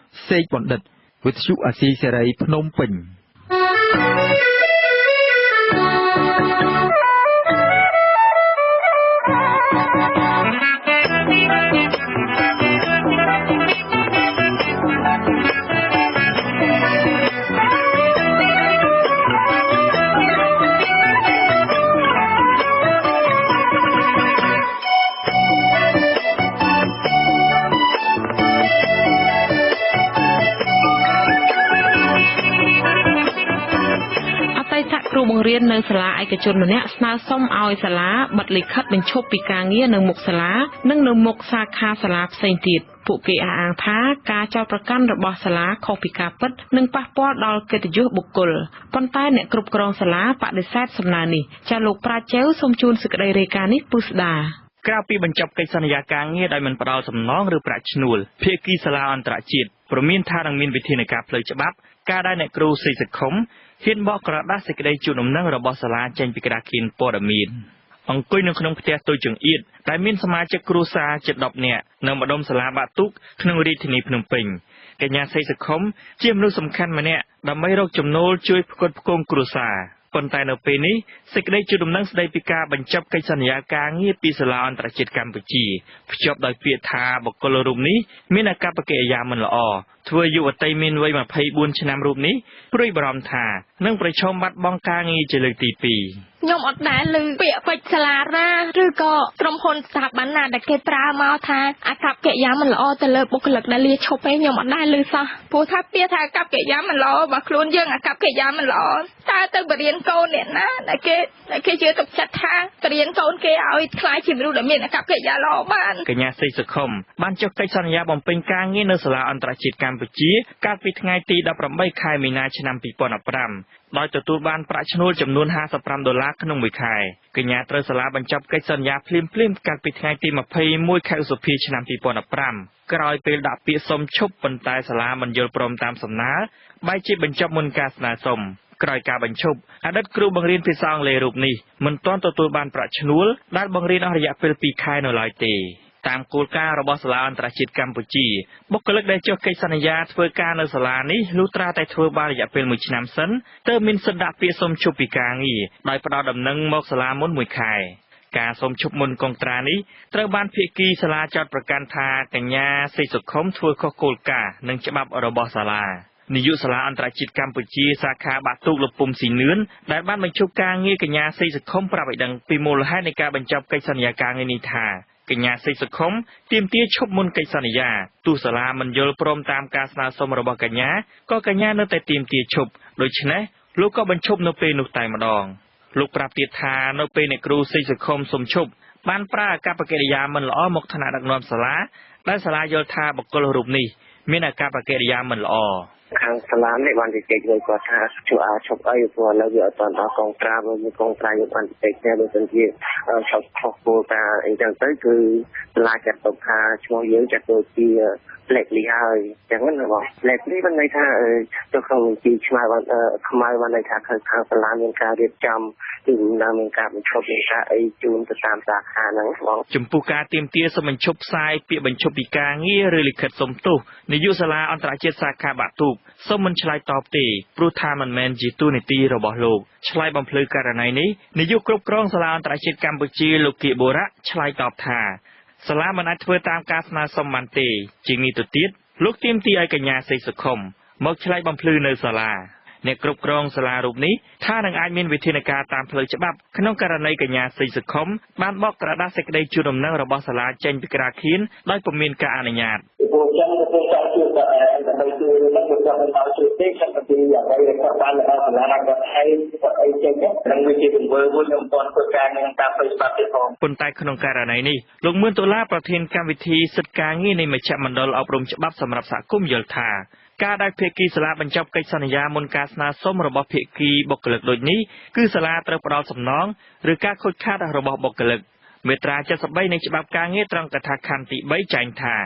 សេកបណ្ឌិត វិទ្យុអាស៊ីសេរី ភ្នំពេញ។ គ្រូបង្រៀននៅសាលាឯកជនម្នាក់ស្នើសុំឲ្យសាលាបិទលិខិតបញ្ឈប់ពីការងារនៅមុខសាលា និងនៅមុខសាខាសាលាផ្សេងទៀត។ ពួកគេអះអាងថា ការចោទប្រកាន់របស់សាលាខុសពីការពិត និងប៉ះពាល់ដល់កិត្តិយសបុគ្គល ប៉ុន្តែអ្នកគ្រប់គ្រងសាលាបដិសេធសំណើនេះ។ ចាលោកប្រាជែវ សូមជូនសេចក្តីរាយការណ៍នេះពិស្ដា។ ក្រៅពីបញ្ចប់កិច្ចសន្យាការងារដោយមិនផ្ដល់សំណងឬប្រាក់ឈ្នួល ភាគីសាលាអន្តរជាតិព្រមានថានឹងមានវិធានការផ្លូវច្បាប់ ការដែលអ្នកគ្រូស្រីសខុមហ៊ានបកក្រដាសសេចក្តីជូនដំណឹងរបស់សាលាចេញពីក្តារខៀនព័ត៌មាន។ អង្គុយនៅក្នុងផ្ទះតូចចង្អៀតដែលមានសមាជិកគ្រួសារជិត 10 នាក់ នៅម្ដុំសាលាបាក់ទូកក្នុងរាជធានីភ្នំពេញ កញ្ញាសីសុខុមជាមនុស្សសំខាន់ម្នាក់ដើម្បីរកចំណូលជួយផ្គត់ផ្គង់គ្រួសារ។ ប៉ុន្តែនៅពេលនេះ សេចក្តីជូនដំណឹងស្តីពីការបញ្ចប់កិច្ចសន្យាការងារពីសាលាអន្តរជាតិកម្ពុជា ភ្ជាប់ដោយពាក្យថាបុគ្គលរូបនេះមានអាកប្បកិរិយាមិនល្អ ធ្វើយុវតីមានវ័យ 24 ឆ្នាំរូបនេះព្រួយបារម្ភថានឹងប្រឈមបាត់បង់ការងារជាលើកទី 2។ ខ្ញុំអត់ដែលឮពាក្យពេចន៍សាលាណា ឬក៏ក្រុមហ៊ុនស្ថាប័នណាដែលគេប្រើមកថាអាកប្បកិរិយាមិនល្អទៅលើបុគ្គលិកដែលលាឈប់ទេ ខ្ញុំអត់ដែលឮសោះ ព្រោះថាពាក្យថាអាកប្បកិរិយាមិនល្អ បើខ្លួនយើងអាកប្បកិរិយាមិនល្អ តើទៅបរៀនកូនអ្នកណាដែលគេជឿទុកចិត្តថាបរៀនកូនគេឲ្យក្លាយជាមនុស្សដែលមានអាកប្បកិរិយាល្អបាន? កញ្ញាសីសុខុមបានចុះកិច្ចសន្យាបំពេញការងារនៅសាលាអន្តរជាតិកម្ពុជា កាលពីថ្ងៃទី 18 ខែមីនា ឆ្នាំ 2015 ដោយទទួលបានប្រាក់ឈ្នួលចំនួន 55 ដុល្លារក្នុងមួយខែ។ កញ្ញាត្រូវសាលាបញ្ចប់កិច្ចសន្យាភ្លាមៗកាលពីថ្ងៃទី 21 ខែឧសភា ឆ្នាំ 2015 ក្រោយពេលដាក់ពាក្យសុំឈប់ ប៉ុន្តែសាលាមិនយល់ព្រមតាមសំណើ បែរជាបញ្ចប់មុនការស្នើសុំ។ ក្រោយការបញ្ឈប់ អតីតគ្រូបង្រៀនភាសាអង់គ្លេសរូបនេះមិនទាន់ទទួលបានប្រាក់ឈ្នួលដែលបង្រៀនអស់រយៈពេល 2 ខែនៅឡើយទេ។ តាមគោលការណ៍របស់សាលាអន្តរជាតិកម្ពុជា បុគ្គលិកដែលចុះកិច្ចសន្យាធ្វើការនៅសាលានេះ លុះត្រាតែធ្វើបានរយៈពេល 1 ឆ្នាំសិន ទើបមានសិទ្ធិដាក់ពាក្យសុំឈប់ពីការងារ ដោយផ្ដល់ដំណឹងមកសាលាមុន 1 ខែ។ ការសុំឈប់មុនកុងត្រានេះ ត្រូវបានភាគីសាលាចោទប្រកាន់ថា កញ្ញាសីសុខុមធ្វើខុសគោលការណ៍និងច្បាប់របស់សាលា។ នាយកសាលាអន្តរជាតិកម្ពុជាសាខាបាក់ទូក លោកពុំស៊ីនឿន ដែលបានបញ្ឈប់ការងារកញ្ញាសេចសុខុមប្រាប់ឲ្យដឹងពីមូលហេតុនៃការបញ្ចប់កិច្ចសន្យាការងារនេះថា កញ្ញាសេចសុខុមទាមទារឈប់មុនកិច្ចសន្យា ទោះសាលាមិនយល់ព្រមតាមការស្នើសុំរបស់កញ្ញា ក៏កញ្ញានៅតែទាមទារឈប់ ដូច្នេះលោកក៏បញ្ឈប់នៅពេលនោះតែម្ដង។ លោកប្រាប់ទៀតថា នៅពេលអ្នកគ្រូសេចសុខុមសុំឈប់ បានប្រើអាកប្បកិរិយាមិនល្អមកថ្នាក់ដឹកនាំសាលា ដែលសាលាយល់ថាបុគ្គលរូបនេះមានអាកប្បកិរិយាមិនល្អ។ ខាងសាលានេះបានជជែកជាមួយគាត់ថាជួយអាឈប់អី ព្រោះឥឡូវវាអត់ទាន់ដល់កងត្រា បើមានកងត្រាយើងបានជជែកគ្នា បើមិនជាឈប់ខុសគោលការណ៍អីចឹងទៅ គឺសាលាចាត់ទុកថាឈ្មោះយើងចាត់ទុកជា blacklist ហើយចឹងណាបង។ blacklist បានន័យថាទៅក្នុងបញ្ជីខ្មៅ បានខ្មៅ បានន័យថាខាងសាលាមានការរៀបចំគឺនឹងមានការបញ្ឈប់ មានការអីជូនទៅតាមសាខាហ្នឹងបង។ ចំពោះការទាមទារសុំបញ្ឈប់ផ្សាយពាក្យបញ្ឈប់ពីការងារ ឬលិខិតសុំទោស នាយកសាលាអន្តរជាតិសាខាបាក់ទូកសូមមិនឆ្លើយតបទេ ព្រោះថាមិនមែនជាតួនាទីរបស់លោក។ ឆ្លើយបំភ្លឺករណីនេះ នាយកគ្រប់គ្រងសាលាអន្តរជាតិកម្ពុជា លោកគៀបូរៈ ឆ្លើយតបថា សាលាមិនអាចធ្វើតាមការស្នើសុំបានទេ។ ជាងនេះទៅទៀត លោកទាមទារឲ្យកញ្ញាសេចសុខុមមកឆ្លើយបំភ្លឺនៅសាលា។ អ្នកគ្រប់គ្រងសាលារូបនេះថានឹងអាចមានវិធានការតាមផ្លូវច្បាប់ ក្នុងករណីកញ្ញាសេចសុខុមបានបកក្រដាសសេចក្តីជូនដំណឹងរបស់សាលាចេញពីក្រាខៀនដោយពុំមានការអនុញ្ញាត។ ព្រោះចឹងកំពុងចង់ជួយគាត់ដែរ ដើម្បីជួយនឹងគាត់មិនឲ្យជួយទេ ខ្ញុំទៅពីអ្វីដែលគាត់បានដល់សាលាគាត់ហើយ គាត់អីចេញហ្នឹង វាជាទង្វើមួយខ្ញុំមិនទាន់ធ្វើការងារតាមផ្លូវច្បាប់ទេផង។ ប៉ុន្តែក្នុងករណីនេះ លោកមឿនតុលា ប្រធានកម្មវិធីសិទ្ធិការងារនៃមជ្ឈមណ្ឌលអប់រំច្បាប់សម្រាប់សហគមន៍ យល់ថា ការដែលភាគីសាលាបញ្ចប់កិច្ចសន្យាមុនការស្នើសុំរបស់ភាគីបុគ្គលិកដូចនេះ គឺសាលាត្រូវផ្ដល់សំណង ឬការខូចខាតរបស់បុគ្គលិក។ មាត្រា73នៃច្បាប់ការងារត្រង់កថាខណ្ឌទី3ចែងថា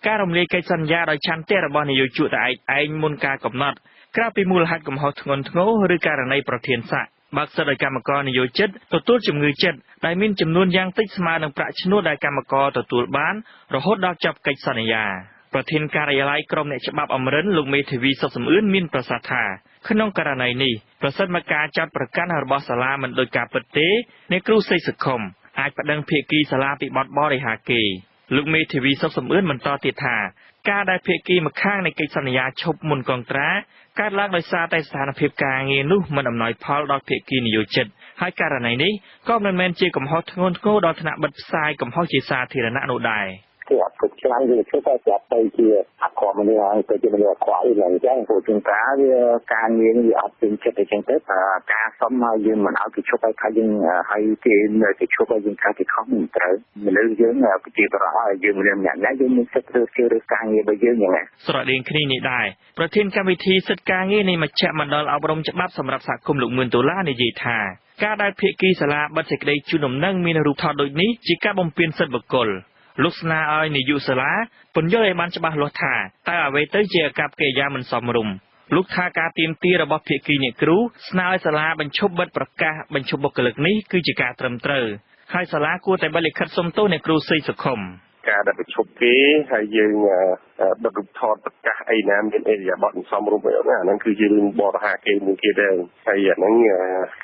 ការរំលាយកិច្ចសន្យាដោយឆន្ទៈរបស់នយោជកតែឯងមុនការកំណត់ ក្រៅពីមូលហេតុកំហុសធ្ងន់ធ្ងរ ឬករណីប្រធានស័កបើកសិទ្ធិឲ្យកម្មករនិយោជិតទទួលជំងឺចិត្ត ដែលមានចំនួនយ៉ាងតិចស្មើនឹងប្រាក់ឈ្នួលដែលកម្មករទទួលបានរហូតដល់ចប់កិច្ចសន្យា។ ប្រធានការិយាល័យក្រុមអ្នកច្បាប់អមរិន លោកមេធាវីសុកសំអឿន មានប្រសាសន៍ថា ក្នុងករណីនេះ ប្រសិនបើការចាត់ប្រកាន់របស់សាលាមិនដូចការពិតទេ អ្នកគ្រូសេចសុខុមអាចប្តឹងភាគីសាលាពីបទបរិហាកេរ្តិ៍។ លោកមេធាវីសុកសំអឿនបន្តទៀតថា ការដែលភាគីម្ខាងនៃកិច្ចសន្យាឈប់មុនកងត្រាកើតឡើងដោយសារតែស្ថានភាពការងារនោះមិនអំណោយផលដល់ភាគីនិយោជិត ហើយករណីនេះក៏មិនមែនជាកំហុសធ្ងន់ធ្ងរដល់ថ្នាក់បិទផ្សាយកំហុសជាសាធារណៈនោះដែរ។ គេអត់គិតច្រើន វាធ្វើតែប្រាប់ទៅជាអាក្រក់មនុស្សហើយ ទៅជាមនុស្សអាក្រក់អីឡើងអញ្ចឹង ព្រោះជួនកាលវាការងារវាអត់ពេញចិត្តអញ្ចឹងទៅ ការសុំឲ្យយើងមិនឲ្យគេឈប់ឲ្យថាយើងឲ្យគេនៅគេឈប់ឲ្យយើងថាគេខំមិនត្រូវ មនុស្សយើងប្រជាប្រដ្ឋហើយ យើងម្នាក់ម្នាក់យើងមានសិទ្ធិធ្វើជាឬការងាររបស់យើងយ៉ាងណា។ ស្រដៀងគ្នានេះដែរ ប្រធានកម្មវិធីសិទ្ធិការងារនៃមជ្ឈមណ្ឌលអប់រំច្បាប់សម្រាប់សហគមន៍ លោកមឿនដុល្លារ និយាយថា ការដែលភាគីសាលាបិទសេចក្តីជូនដំណឹងមានរូបថតដូចនេះ ជាការបំពានសិទ្ធិបុគ្គល។ លោកស្នើឲ្យនាយកសាលាពន្យល់ឲ្យបានច្បាស់លាស់ថា តើអ្វីទៅជាអាកប្បកិរិយាមិនសមរម្យ។ លោកថា ការទាមទាររបស់ភាគីអ្នកគ្រូស្នើឲ្យសាលាបញ្ឈប់បិទប្រកាសបញ្ឈប់បុគ្គលិកនេះ គឺជាការត្រឹមត្រូវ ហើយសាលាគួរតែបិទលិខិតសុំទោសអ្នកគ្រូសេចសុខុម។ ការដែលបញ្ឈប់គេហើយយើងបិទរូបថតប្រកាសអីណាមានអេរិយាបថមិនសមរម្យអីអាហ្នឹង គឺជារឿងបរិហាគេមួយទៀតដែរ ហើយអាហ្នឹង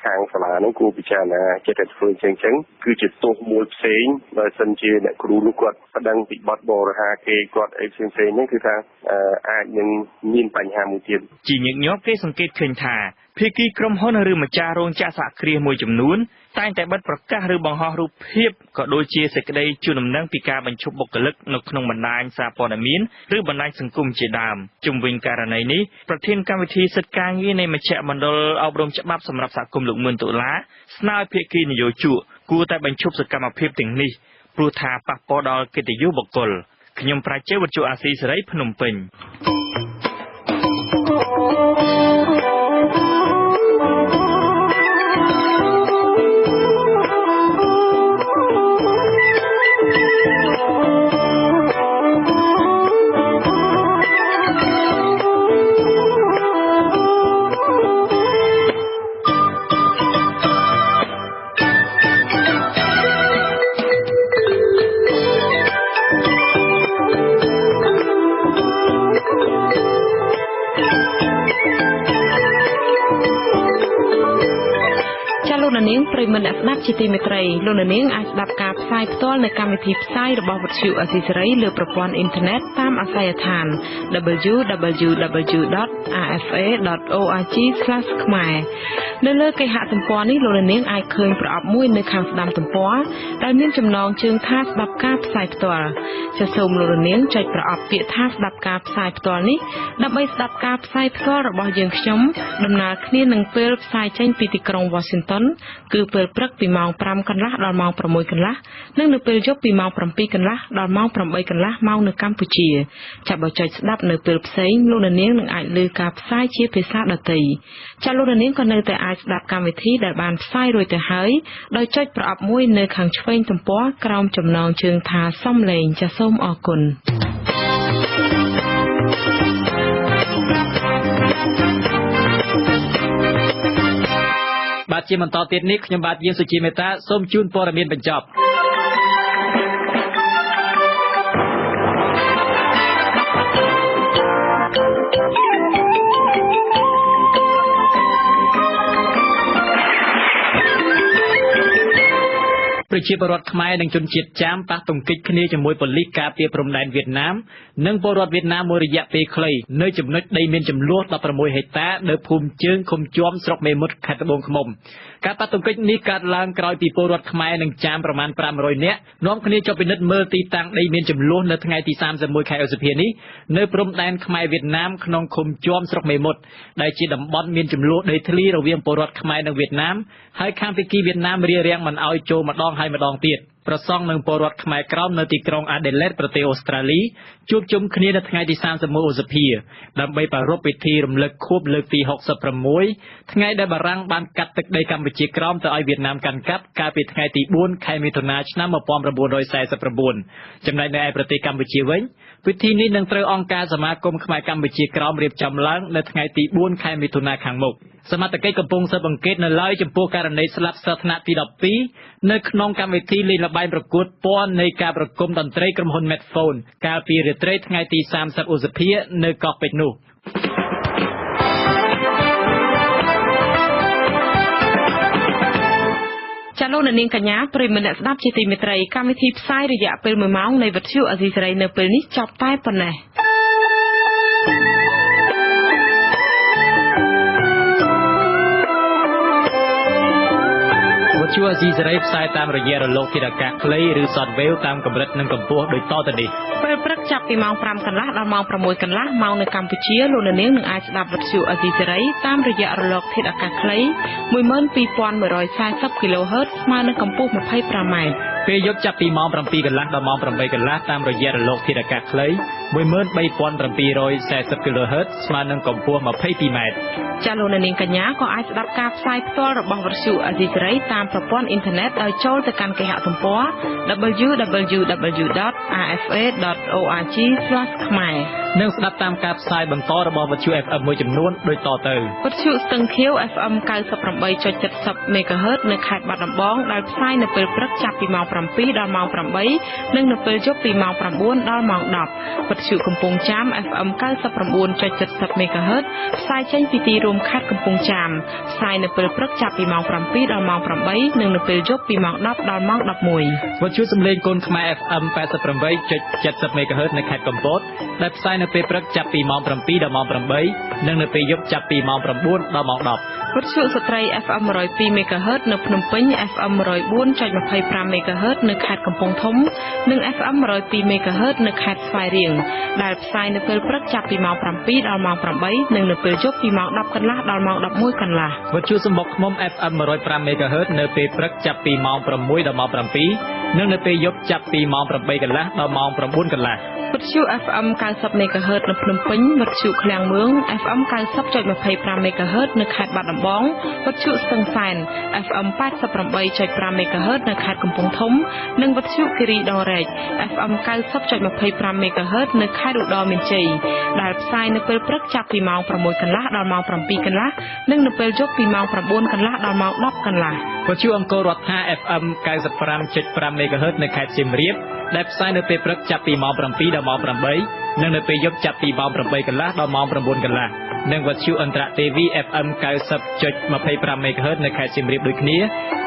ខាងសាលាហ្នឹងគួរពិចារណាចិត្តតែធ្វើអញ្ចឹងចឹង គឺជាទោសមួយផ្សេង បើសិនជាអ្នកគ្រូនោះគាត់ប្តឹងពីបទបរិហាគេគាត់អីផ្សេងផ្សេងហ្នឹង គឺថាអាចនឹងមានបញ្ហាមួយទៀត។ ជាញឹកញាប់ គេសង្កេតឃើញថា ភាគីក្រុមហ៊ុនឬម្ចាស់រោងចក្រសហគ្រាសមួយចំនួនតែងតែបិទប្រកាសឬបង្ហោះរូបភាព ក៏ដូចជាសេចក្តីជូនដំណឹងពីការបញ្ឈប់បុគ្គលិកនៅក្នុងបណ្ដាញសារព័ត៌មានឬបណ្ដាញសង្គមជាដើម។ ជុំវិញករណីនេះ ប្រធានកម្មវិធីសិទ្ធិការងារនៃមជ្ឈមណ្ឌលអប់រំច្បាប់សម្រាប់សហគមន៍ លោកមឿនតុលា ស្នើឲ្យភាគីនយោជកគួរតែបញ្ឈប់សកម្មភាពទាំងនេះ ព្រោះថាប៉ះពាល់ដល់កិត្តិយសបុគ្គល។ ខ្ញុំប្រជាវត្ថុអាស៊ីសេរីភ្នំពេញ។ នាងប្រិមត្តអ្នកស្ដាប់ ប់ជាទីមេត្រីលោកអ្នកនាងអាចស្ដាប់ការផ្សាយផ្ទាល់នៅកម្មវិធីផ្សាយរបស់វិទ្យុអាស៊ីសេរីលើប្រព័ន្ធអ៊ីនធឺណិតតាមអាសយដ្ឋាន www.rfa.org/ខ្មែរនៅលើគេហទំព័រនេះលោកអ្នកនាងអាចឃើញប្រអប់មួយនៅខាងស្ដាំទំព័រដែលមានចំណងជើងថាស្ដាប់ការផ្សាយផ្ទាល់ចាសសូមលោកអ្នកនាងចុចប្រអប់ពាក្យថាស្ដាប់ការផ្សាយផ្ទាល់នេះដើម្បីស្ដាប់ការផ្សាយផ្ទាល់របស់យើងខ្ញុំដំណើរគ្នានឹងពេលផ្សាយចេញពីទីក្រុង Washington គឺពេលព្រឹកពីម៉ោង5កន្លះដល់ម៉ោង6កន្លះនិងនៅពេលយប់ពីម៉ោង7កន្លះដល់ម៉ោង8កន្លះម៉ោងនៅកម្ពុជាចាប់បើចុចស្ដាប់នៅពេលផ្សេងលោកអ្នកនាងនឹងអាចឮការផ្សាយជាភាសាដទៃចាលោកអ្នកនាងក៏នៅតែអាចស្ដាប់កម្មវិធីដែលបានផ្សាយរួចទៅហើយដោយចុចប្រអប់មួយនៅខាងឆ្វេងទំព័រក្រោមចំណងជើងថាសំឡេងចាសូមអរគុណបាទជាបន្តទៀតនេះខ្ញុំបាទយាងសុជាមេតាសូមជូនព័ត៌មានបញ្ចប់ប្រជាពលរដ្ឋខ្មែរនិងជនជាតិចាមប៉ះទង្គិចគ្នាជាមួយប៉ូលីសការពារព្រំដែនវៀតណាមនិងពលរដ្ឋវៀតណាមមួយរយៈពេលខ្លីនៅចំណុចដីមានចំនួន16ហិកតានៅភូមិជើងឃុំជាំស្រុកមេមត់ខេត្តត្បូងឃ្មុំការប៉ះទង្គិចនេះកើតឡើងក្រោយពីពលរដ្ឋខ្មែរនិងចាមប្រមាណ500នាក់នាំគ្នាចុះពិនិត្យមើលទីតាំងដីមានចំនួននៅថ្ងៃទី31ខែឧសភានេះនៅព្រំដែនខ្មែរវៀតណាមក្នុងឃុំជាំស្រុកមេមត់ដែលជាតំបន់មានចំនួនដីធ្លីរវាងពលរដ្ឋខ្មែរនិងវៀតណាមហើយខាងភាគីវៀតណាមរារាំងមិនឲ្យចូលម្ដងហើយម្ដងទៀតប្រសង់និងពលរដ្ឋខ្មែរក្រោមនៅទីក្រុងអាដេឡេតប្រទេសអូស្ត្រាលីជួបជុំគ្នានៅថ្ងៃទី31ឧសភាដើម្បីប្រារព្ធពិធីរំលឹកខួបលើកទី66ថ្ងៃដែលបារាំងបានកាត់ទឹកដីកម្ពុជាក្រោមទៅឲ្យវៀតណាមកាន់កាប់កាលពីថ្ងៃទី4ខែមិថុនាឆ្នាំ1949ចំណែកនៅឯប្រទេសកម្ពុជាវិញពិធីនេះនឹងត្រូវអង្គការសមាគមខ្មែរកម្ពុជាក្រោមរៀបចំឡើងនៅថ្ងៃទី4ខែមិថុនាខាងមុខសមត្ថកិច្ចកំពុងស៊ើបអង្កេតនៅឡើយចំពោះករណីស្លាប់សិស្សថ្នាក់ទី12នៅក្នុងកម្មវិធីលេងល្បែងប្រកួតពណ៌នៃការប្រគំតន្ត្រីក្រុមហ៊ុន Medphone កាលពីរាត្រីថ្ងៃទី30ឧសភានៅកោះពេជ្រនោះចាលោកអ្នកនាងកញ្ញាប្រិយមិត្តអ្នកស្ដាប់ជាទីមេត្រីកម្មវិធីផ្សាយរយៈពេល1ម៉ោងនៃវិទ្យុអាស៊ីសេរីនៅពេលនេះចប់តែប៉ុណ្ណេះវិទ្យុអាស៊ីសេរីផ្សាយតាមរយៈរលកធាតុអាកាសខ្លីឬ Shortwave តាមកម្រិតនិងកម្ពស់ដូចតទៅនេះពេលព្រឹកចាប់ពីម៉ោង5កន្លះដល់ម៉ោង6កន្លះម៉ោងនៅកម្ពុជាលោកអ្នកនាងនឹងអាចស្ដាប់វិទ្យុអាស៊ីសេរីតាមរយៈរលកធាតុអាកាសខ្លី12140 kHz ស្មើនឹងកម្ពស់ 25m ពេលយប់ចាប់ពីម៉ោង7កន្លះដល់ម៉ោង8កន្លះតាមរយៈរលកធាតុអាកាសខ្លី13740 kHz ស្មើនឹងកម្ពស់ 22m ចាលោកអ្នកនាងកញ្ញាក៏អាចស្ដាប់ការផ្សាយផ្ទាល់របស់វិទ្យុអាស៊ីសេរីតាមប្រព័ន្ធអ៊ីនធឺណិតដោយចូលទៅកាន់គេហទំព័រ www.rfa.org/ខ្មែរនិងស្ដាប់តាមការផ្សាយបន្តរបស់វិទ្យុ FM មួយចំនួនដូចតទៅវិទ្យុស្ទឹងខៀវ FM 98.70 MHz នៅខេត្តបាត់ដំបងដែលផ្សាយនៅពេលព្រឹកចាប់ពីម៉ោង7ដល់ម៉ោង8និងនៅពេលយប់ពីម៉ោង9ដល់ម៉ោង10វិទ្យុកំពង់ចាម FM 99.70 MHz ផ្សាយចេញពីទីរួមខេត្តកំពង់ចាមផ្សាយនៅពេលព្រឹកចាប់ពីម៉ោង7ដល់ម៉ោង8និងនៅពេលយប់ពីម៉ោង10ដល់ម៉ោង11វិទ្យុសំឡេងកូនខ្មែរ FM 88.70 MHz នៅខេត្តកំពតដែលផ្សាយនៅពេលព្រឹកចាប់ពីម៉ោង7ដល់ម៉ោង8និងនៅពេលយប់ចាប់ពីម៉ោង9ដល់ម៉ោង10 វិទ្យុស្ត្រី FM 102 MHz នៅភ្នំពេញ FM 104.25 MHz នៅខេត្តកំពង់ធំនិង FM 102 MHz នៅខេត្តស្វាយរៀងដែលផ្សាយនៅពេលព្រឹកចាប់ពីម៉ោង7ដល់ម៉ោង8និងនៅពេលយប់ពីម៉ោង10កន្លះដល់ម៉ោង11កន្លះវិទ្យុសំបុកឃ្មុំ FM 105 MHz នៅពេលព្រឹកចាប់ពីម៉ោង6ដល់ម៉ោង7និងនៅពេលយប់ចាប់ពីម៉ោង8កន្លះដល់ម៉ោង9កន្លះវិទ្យុ FM 90 MHz នៅភ្នំពេញវិទ្យុឃ្លាំងមឿង FM 90.25 MHz នៅខេត្តបាត់ដំបងវិទ្យុស្ទឹងសែន FM 88.5 MHz នៅខេត្តកំពង់ធំនិងវិទ្យុគិរីដងរែក FM 90.25 MHz នៅខេត្តឧត្តរមានជ័យដែលផ្សាយនៅពេលព្រឹកចាប់ពីម៉ោង6កន្លះដល់ម៉ោង7កន្លះនិងនៅពេលយប់ពីម៉ោង9កន្លះដល់ម៉ោង10កន្លះវិទ្យុអង្គររដ្ឋា FM 95.5 MHz នៅខេត្តសៀមរាបដែលផ្សាយនៅពេលព្រឹកចាប់ពីម៉ោង7ដល់ម៉ោង8 និងនៅពេលយប់ចាប់ពីម៉ោង8កន្លះដល់ម៉ោង9កន្លះ និងវិទ្យុអន្តរទេវី FM 90.25 MHz នៅខេត្តសៀមរាបដូចគ្នា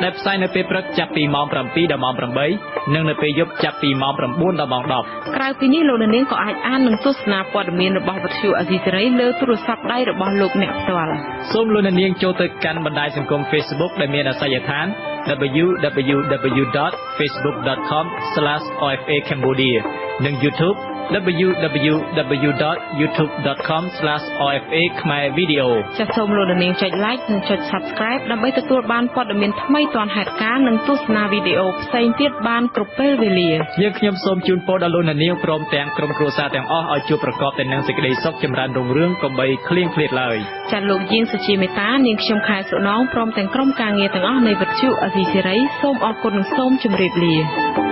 ដែលផ្សាយនៅពេលព្រឹកចាប់ពីម៉ោង7ដល់ម៉ោង8 និងនៅពេលយប់ចាប់ពីម៉ោង9ដល់ម៉ោង10 ក្រៅពីនេះ លោកអ្នកនាងក៏អាចអាននិងទស្សនាព័ត៌មានរបស់វិទ្យុអាស៊ីសេរីលើទូរស័ព្ទដៃរបស់លោកអ្នកផ្ទាល់។ សូមលោកអ្នកនាងចូលទៅកាន់បណ្ដាញសង្គម Facebook ដែលមានអាសយដ្ឋាន www.facebook.com/rfa cambodia និង YouTube www.youtube.com/rfa ខ្មែរ video ចាសសូមលោកអ្នកនាងចុច like និងចុច Subscribe ដើម្បីទទួលបានព័ត៌មានថ្មីទាន់ហេតុការណ៍ និងទស្សនាវីដេអូផ្សេងទៀតបានគ្រប់ពេលវេលា។ យើងខ្ញុំសូមជូនពរដល់លោកអ្នកនាងព្រមទាំងក្រុមគ្រួសារទាំងអស់ ឲ្យជួបប្រកបតែនឹងសេចក្តីសុខចម្រើនរុងរឿង កុំបីឃ្លៀងឃ្លាតឡើយ។ ចាសលោកយាងសុជាមេតា នាងខ្ញុំខែសុណង ព្រមទាំងក្រុមការងារទាំងអស់នៃវិទ្យុអាស៊ីសេរី សូមអរគុណនិងសូមជម្រាបលា។